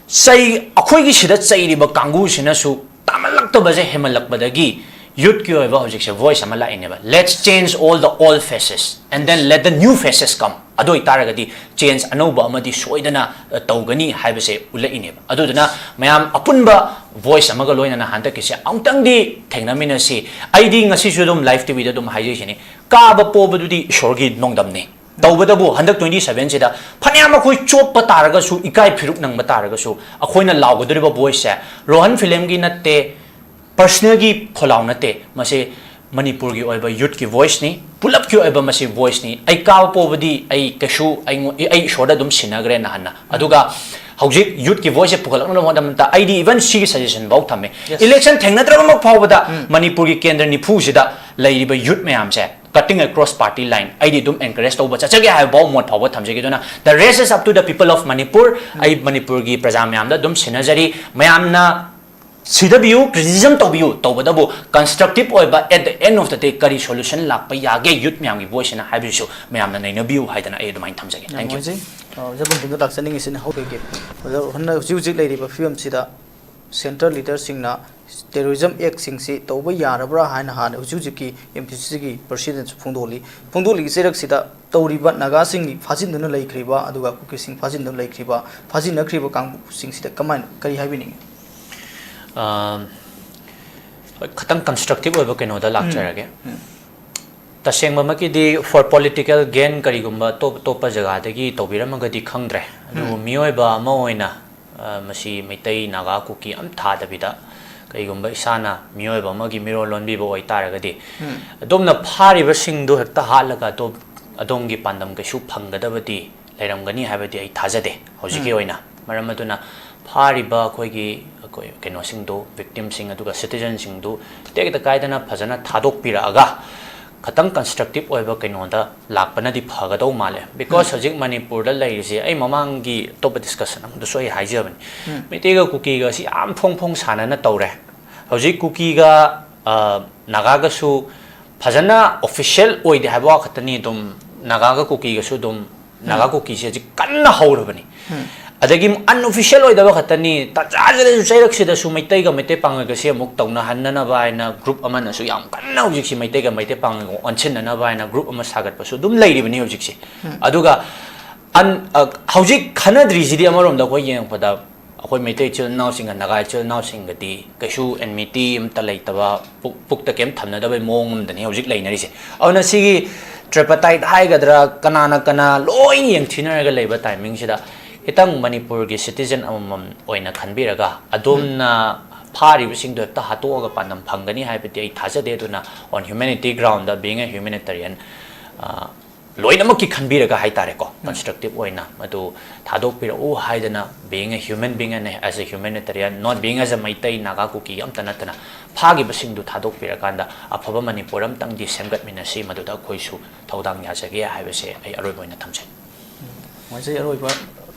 ꯆꯩ, ꯑꯩꯈꯣꯏꯒꯤ ꯁꯤꯗ ꯆꯩꯔꯤꯕ ꯀꯥꯡꯕꯨꯁꯤꯅꯁꯨ ꯇꯥꯃꯜꯂꯛꯇꯕꯁꯦ ꯍꯦꯟꯃꯜꯂꯛꯄꯗꯒꯤ ꯌꯨꯠꯀꯤ ꯑꯣꯏꯕ ꯍꯧꯖꯤꯛꯁꯦ ꯚꯣꯏꯁ ꯑꯃ ꯂꯥꯛꯏꯅꯦꯕ, "Let's change all the old faces and then let the new faces come." ꯑꯗꯨ ꯑꯣꯏꯇꯥꯔꯒꯗꯤ ꯆꯦꯟꯖ ꯑꯅꯧꯕ ꯑꯃꯗꯤ ꯁꯣꯏꯗꯅ, ꯑ, ꯇꯧꯒꯅꯤ ꯍꯥꯏꯕꯁꯦ ꯎꯠꯂꯛꯏꯅꯦꯕ꯫ ꯑꯗꯨꯗꯨꯅ ꯃꯌꯥꯝ ꯑꯄꯨꯟꯕ ꯚꯣꯏꯁ ꯑꯃꯒ ꯂꯣꯏꯅꯅ ꯍꯟꯗꯛꯀꯤꯁꯦ ꯑꯃꯨꯛꯇꯪꯗꯤ ꯊꯦꯡꯅꯃꯤꯟꯅꯁꯤ꯫ ꯑꯩꯗꯤ ꯉꯁꯤꯁꯨ ꯑꯗꯨꯝ ꯂꯥꯏꯚ ꯇꯤꯚꯤꯗ ꯑꯗꯨꯝ ꯍꯥꯏꯖꯩꯁꯤꯅꯤ, ꯀꯥꯕ ꯄꯣꯕꯗꯨꯗꯤ ꯏꯁꯣꯔꯒꯤ ꯅꯣꯡꯗꯝꯅꯤ꯫ ꯇꯧꯕꯇꯕꯨ ꯍꯟꯗꯛ twenty sevenꯁꯤꯗ ꯐꯅꯌꯥꯝ ꯑꯩꯈꯣꯏ ꯆꯣꯞꯄ ꯇꯥꯔꯒꯁꯨ, ꯏꯀꯥꯏ ꯐꯤꯔꯨꯛ ꯅꯪꯕ ꯇꯥꯔꯒꯁꯨ, ꯑꯩꯈꯣꯏꯅ ꯂꯥꯎꯒꯗꯧꯔꯤꯕ ꯚꯣꯏꯁꯁꯦ ꯔꯣꯍꯟ ꯐꯤꯂꯝꯒꯤ ꯅꯠꯇꯦ, ꯄꯔꯁꯅꯦꯜꯒꯤ ꯈꯣꯜꯂꯥꯎ ꯅꯠꯇꯦ, ꯃꯁꯤ ꯃꯅꯤꯄꯨꯔꯒꯤ ꯑꯣꯏꯕ ꯌꯨꯠꯀꯤ ꯚꯣꯏꯁꯅꯤ, ꯄꯨꯂꯞꯀꯤ ꯑꯣꯏꯕ ꯃꯁꯤ ꯚꯣꯏꯁꯅꯤ꯫ ꯑꯩ ꯀꯥꯕ ꯄꯣꯕꯗꯤ ꯑꯩ ꯀꯩꯁꯨ ꯑꯩꯉꯣꯟ-, ꯑꯩ ꯏꯁꯣꯔꯗ ꯑꯗꯨꯝ ꯁꯤꯟꯅꯈ꯭ꯔꯦ ꯅꯍꯥꯟꯅ꯫ ꯑꯗꯨꯒ ꯍꯧꯖꯤꯛ ꯌꯨꯠꯀꯤ ꯚꯣꯏꯁꯁꯦ ꯄꯨꯈꯠꯂꯛꯅꯕ ꯍꯣꯠꯅꯕꯗ ꯑꯩꯗꯤ ꯏꯚꯟ ꯁꯤꯒꯤ ꯁꯖꯦꯁꯟ ꯐꯥꯎ ꯊꯝꯃꯦ꯫ Yes. ꯏꯂꯦꯛꯁꯟ ꯊꯦꯡꯅꯗ꯭ꯔꯕꯃꯛ ꯐꯥꯎꯕꯗ ꯎꯝ꯫ ꯃꯅꯤꯄꯨꯔꯒꯤ ꯀꯦꯟꯗ꯭ꯔ ꯅꯤꯐꯨꯁꯤꯗ ꯂꯩꯔꯤꯕ ꯌꯨꯠ ꯃꯌꯥꯝꯁꯦ, cutting across party line, ꯑꯩꯗꯤ ꯑꯗꯨꯝ ꯑꯦꯟꯀꯔꯦꯖ ꯇꯧꯕ ꯆꯠꯆꯒꯦ ꯍꯥꯏꯕ ꯐꯥꯎ ꯃꯣꯠ ꯐꯥꯎꯕ ꯊꯝꯖꯒꯦ꯫ ꯑꯗꯨꯅ the race is up to the people of Manipur꯫ ꯎꯝ꯫ ꯑꯩ ꯃꯅꯤꯄꯨꯔꯒꯤ ꯄ꯭ꯔꯖꯥ ꯃꯌꯥꯝꯗ ꯑꯗꯨꯝ ꯁꯤꯟꯅꯖꯔꯤ꯫ ꯃꯌꯥꯝꯅ ꯁꯤꯗꯕꯤꯌꯨ, ꯀ꯭ꯔꯤꯇꯤꯁꯤꯖꯝ ꯇꯧꯕꯤꯌꯨ, ꯇꯧꯕꯇꯕꯨ constructive ꯑꯣꯏꯕ, at the end of the day ꯀꯔꯤ ꯁꯣꯂꯨꯁꯟ ꯂꯥꯛꯄ ꯌꯥꯒꯦ ꯌꯨꯠ ꯃꯌꯥꯝꯒꯤ ꯚꯣꯏꯁꯁꯤꯅ ꯍꯥꯏꯕꯁꯤꯁꯨ ꯃꯌꯥꯝꯅ ꯅꯩꯅꯕꯤꯌꯨ ꯍꯥꯏꯗꯅ ꯑꯩ ꯑꯗꯨꯃꯥꯏꯅ ꯊꯝꯖꯒꯦ꯫ ꯌꯥꯝ Thank you꯫ ꯅꯨꯡꯉꯥꯏꯖꯩ꯫ ꯑ, ꯑꯣꯖꯥ ꯕꯪꯒꯤꯝꯗ ꯂꯥꯛꯆꯅꯤꯡꯉꯤꯁꯤꯅ ꯍꯧꯖꯤꯛ ꯍꯧꯖꯤꯛ ꯂꯩꯔꯤꯕ ꯐꯤꯕꯝꯁꯤꯗ ꯁꯦꯟꯇ꯭ꯔꯦꯜ ꯂꯤꯗꯔꯁꯤꯡꯅ ꯇꯦꯔꯣꯔꯤꯖꯝ ꯑꯦꯛꯁꯤꯡꯁꯤ ꯇꯧꯕ ꯌꯥꯔꯕ꯭ꯔꯥ ꯍꯥꯏꯅ ꯍꯥꯟꯅ ꯍꯧꯖꯤꯛ ꯍꯧꯖꯤꯛꯀꯤ ꯑꯦꯝ ꯇꯤ ꯁꯤꯒꯤ ꯄ꯭ꯔꯁꯤꯗꯦꯟꯁꯨ ꯐꯣꯡꯗꯣꯛꯂꯤ꯫ ꯐꯣꯡꯗꯣꯛꯂꯤꯕ ꯆꯩꯔꯛꯁꯤꯗ ꯇꯧꯔꯤꯕ ꯅꯥꯒꯥꯁꯤꯡ ꯐꯥꯖꯤꯟꯗꯨꯅ ꯂꯩꯈ꯭ꯔꯤꯕ, ꯑꯗꯨꯒ ꯀꯨꯀꯤꯁꯤꯡ ꯐꯥꯖꯤꯟꯗꯨꯅ ꯂꯩꯈ꯭ꯔꯤꯕ, ꯐꯥꯖꯤꯟꯅꯈ꯭ꯔꯤꯕ ꯀꯥꯡꯕꯨꯁꯤꯡꯁꯤꯗ ꯀꯃꯥꯏꯅ, ꯀꯔꯤ ꯍꯥꯏꯕꯤꯅꯤꯡꯉꯤ? ꯑ, ꯍꯣꯏ, ꯈꯇꯪ constructive ꯑꯣꯏꯕ ꯀꯩꯅꯣꯗ ꯂꯥꯛꯆꯔꯒꯦ꯫ ꯎꯝ꯫ ꯇꯁꯦꯡꯕꯃꯛꯀꯤꯗꯤ for political gain ꯀꯔꯤꯒꯨꯝꯕ ꯑꯇꯣꯞ ꯑꯇꯣꯞꯄ ꯖꯒꯥꯗꯒꯤ ꯇꯧꯕꯤꯔꯝꯃꯒꯗꯤ ꯈꯪꯗ꯭ꯔꯦ, ꯑꯗꯨꯕꯨ ꯃꯤꯑꯣꯏꯕ ꯑꯃ ꯑꯣꯏꯅ, ꯑ, ꯃꯁꯤ ꯃꯩꯇꯩ, ꯅꯥꯒꯥ, ꯀꯨꯀꯤ ꯑꯝ ꯊꯥꯗꯕꯤꯗ, ꯀꯔꯤꯒꯨꯝꯕ ꯏꯁꯥꯅ ꯃꯤꯑꯣꯏꯕ ꯑꯃꯒꯤ ꯃꯤꯔꯣꯜ ꯂꯣꯟꯕꯤꯕ ꯑꯣꯏꯇꯥꯔꯒꯗꯤ, ꯑꯗꯣꯝꯅ ꯐꯥꯔꯤꯕꯁꯤꯡꯗꯨ ꯍꯦꯛꯇ ꯍꯥꯠꯂꯒ ꯑꯗꯣꯝ-, ꯑꯗꯣꯝꯒꯤ ꯄꯥꯟꯗꯝ ꯀꯩꯁꯨ ꯐꯪꯒꯗꯕꯗꯤ ꯂꯩꯔꯝꯒꯅꯤ ꯍꯥꯏꯕꯗꯤ ꯑꯩ ꯊꯥꯖꯗꯦ ꯍꯧꯖꯤꯛꯀꯤ ꯑꯣꯏꯅ꯫ ꯃꯔꯝ ꯑꯗꯨꯅ ꯐꯥꯔꯤꯕ ꯑꯩꯈꯣꯏꯒꯤ, ꯑꯩꯈꯣꯏ ꯀꯩꯅꯣꯁꯤꯡꯗꯨ, victimꯁꯤꯡ ꯑꯗꯨꯒ citizenꯁꯤꯡꯗꯨ ꯇꯦꯛꯇ ꯀꯥꯏꯗꯅ ꯐꯖꯅ ꯊꯥꯗꯣꯛꯄꯤꯔꯛꯑꯒ, ꯈꯇꯪ constructive ꯑꯣꯏꯕ ꯀꯩꯅꯣꯗ ꯂꯥꯛꯄꯅꯗꯤ ꯐꯒꯗꯧ ꯃꯥꯜꯂꯦ꯫ Because ꯍꯧꯖꯤꯛ ꯃꯅꯤꯄꯨꯔꯗ ꯂꯩꯔꯤꯁꯦ, ꯑꯩ ꯃꯃꯥꯡꯒꯤ ꯑꯇꯣꯞꯄ discussion ꯑꯃꯗꯁꯨ ꯑꯩ ꯍꯥꯏꯖꯕꯅꯤ, ꯃꯩꯇꯩꯒ ꯀꯨꯀꯤꯒ ꯑꯁꯤ ꯌꯥꯝ ꯐꯣꯡ ꯐꯣꯡ ꯁꯥꯟꯅꯅ ꯇꯧꯔꯦ꯫ ꯍꯧꯖꯤꯛ ꯀꯨꯀꯤꯒ, ꯑ, ꯅꯥꯒꯥꯒꯁꯨ ꯐꯖꯅ official ꯑꯣꯏꯗꯦ ꯍꯥꯏꯕ ꯋꯥ ꯈꯛꯇꯅꯤ꯫ ꯑꯗꯨꯝ ꯅꯥꯒꯥꯒ ꯀꯨꯀꯤꯒꯁꯨ ꯑꯗꯨꯝ, ꯅꯥꯒꯥ ꯀꯨꯀꯤꯁꯦ ꯍꯧꯖꯤꯛ ꯀꯟꯅ ꯍꯧꯔꯕꯅꯤ꯫ ꯑꯗꯒꯤ unofficial ꯑꯣꯏꯗꯕ ꯈꯛꯇꯅꯤ, ꯇꯥꯟꯖꯥꯁꯤꯗꯁꯨ, ꯆꯩꯔꯛꯁꯤꯗꯁꯨ ꯃꯩꯇꯩꯒ ꯃꯩꯇꯩ ꯄꯥꯉꯜꯒꯁꯦ ꯑꯃꯨꯛ ꯇꯧꯅꯍꯟꯅꯅꯕ ꯍꯥꯏꯅ group ꯑꯃꯅꯁꯨ ꯌꯥꯝ ꯀꯟꯅ ꯍꯧꯖꯤꯛꯁꯤ ꯃꯩꯇꯩꯒ ꯃꯩꯇꯩ ꯄꯥꯉꯜꯒ ꯑꯣꯟꯁꯤꯟꯅꯅꯕ ꯍꯥꯏꯅ group ꯑꯃ ꯁꯥꯒꯠꯄꯁꯨ ꯑꯗꯨꯝ ꯂꯩꯔꯤꯕꯅꯤ ꯍꯧꯖꯤꯛꯁꯦ꯫ ꯑꯗꯨꯒ ꯑꯟ-, ꯑ, ꯍꯧꯖꯤꯛ ꯈꯟꯅꯗ꯭ꯔꯤꯁꯤꯗꯤ ꯑꯃꯔꯣꯝꯗ ꯑꯩꯈꯣꯏ ꯌꯦꯡꯉꯛꯄꯗ ꯑꯩꯈꯣꯏ ꯃꯩꯇꯩ ꯏꯆꯤꯜ ꯏꯅꯥꯎꯁꯤꯡꯒ ꯅꯥꯒꯥ ꯏꯆꯤꯜ ꯏꯅꯥꯎꯁꯤꯡꯒꯗꯤ ꯀꯩꯁꯨ enmity ꯑꯝꯇ ꯂꯩꯇꯕ, ꯄꯨꯛ-, ꯄꯨꯛꯇ ꯀꯩꯝ ꯊꯝꯅꯗꯕꯩ ꯃꯑꯣꯡ ꯑꯃꯗꯅꯤ ꯍꯧꯖꯤꯛ ꯂꯩꯅꯔꯤꯁꯦ꯫ ꯑꯗꯨꯅ ꯁꯤꯒꯤ tripartite ꯍꯥꯏꯒꯗ꯭ꯔꯥ, ꯀꯅꯥꯅ ꯀꯅꯥ ꯂꯣꯏꯅ ꯌꯦꯡꯊꯤꯅꯔꯒ ꯂꯩꯕ timingꯁꯤꯗ, ꯈꯤꯇꯪ ꯃꯅꯤꯄꯨꯔꯒꯤ citizen ꯑꯃꯃꯝ ꯑꯣꯏꯅ ꯈꯟꯕꯤꯔꯒ, ꯑꯗꯣꯝꯅ ꯐꯥꯔꯤꯕꯁꯤꯡꯗꯣ ꯍꯦꯛꯇ ꯍꯥꯠꯇꯣꯛꯑꯒ ꯄꯥꯟꯗꯝ ꯐꯪꯒꯅꯤ ꯍꯥꯏꯕꯗꯤ ꯑꯩ ꯊꯥꯖꯗꯦ꯫ ꯑꯗꯨꯅ on humanity groundꯗ, being a humanitarian, ꯑ, ꯂꯣꯏꯅꯃꯛꯀꯤ ꯈꯟꯕꯤꯔꯒ ꯍꯥꯏꯇꯥꯔꯦꯀꯣ, constructive ꯑꯣꯏꯅ ꯃꯗꯨ ꯊꯥꯗꯣꯛꯄꯤꯔꯛꯎ ꯍꯥꯏꯗꯅ, being a human being and as a humanitarian, not being as a Meitei, Naga, ꯀꯨꯀꯤ ꯑꯝꯇ ꯅꯠꯇꯅ, ꯐꯥꯈꯤꯕꯁꯤꯡꯗꯨ ꯊꯥꯗꯣꯛꯄꯤꯔꯀꯥꯟꯗ ꯑꯐꯕ ꯃꯅꯤꯄꯨꯔ ꯑꯝꯇꯪꯗꯤ ꯁꯦꯝꯒꯠꯃꯤꯟꯅꯁꯤ, ꯃꯗꯨꯗ ꯑꯩꯈꯣꯏꯁꯨ ꯊꯧꯗꯥꯡ ꯌꯥꯖꯒꯦ ꯍꯥꯏꯕꯁꯦ ꯑꯩ ꯑꯔꯣꯏꯕ ꯑꯣꯏꯅ ꯊꯝꯖꯩ꯫ ꯅꯨꯡꯉꯥꯏꯖꯩ꯫ ꯑꯔꯣꯏꯕ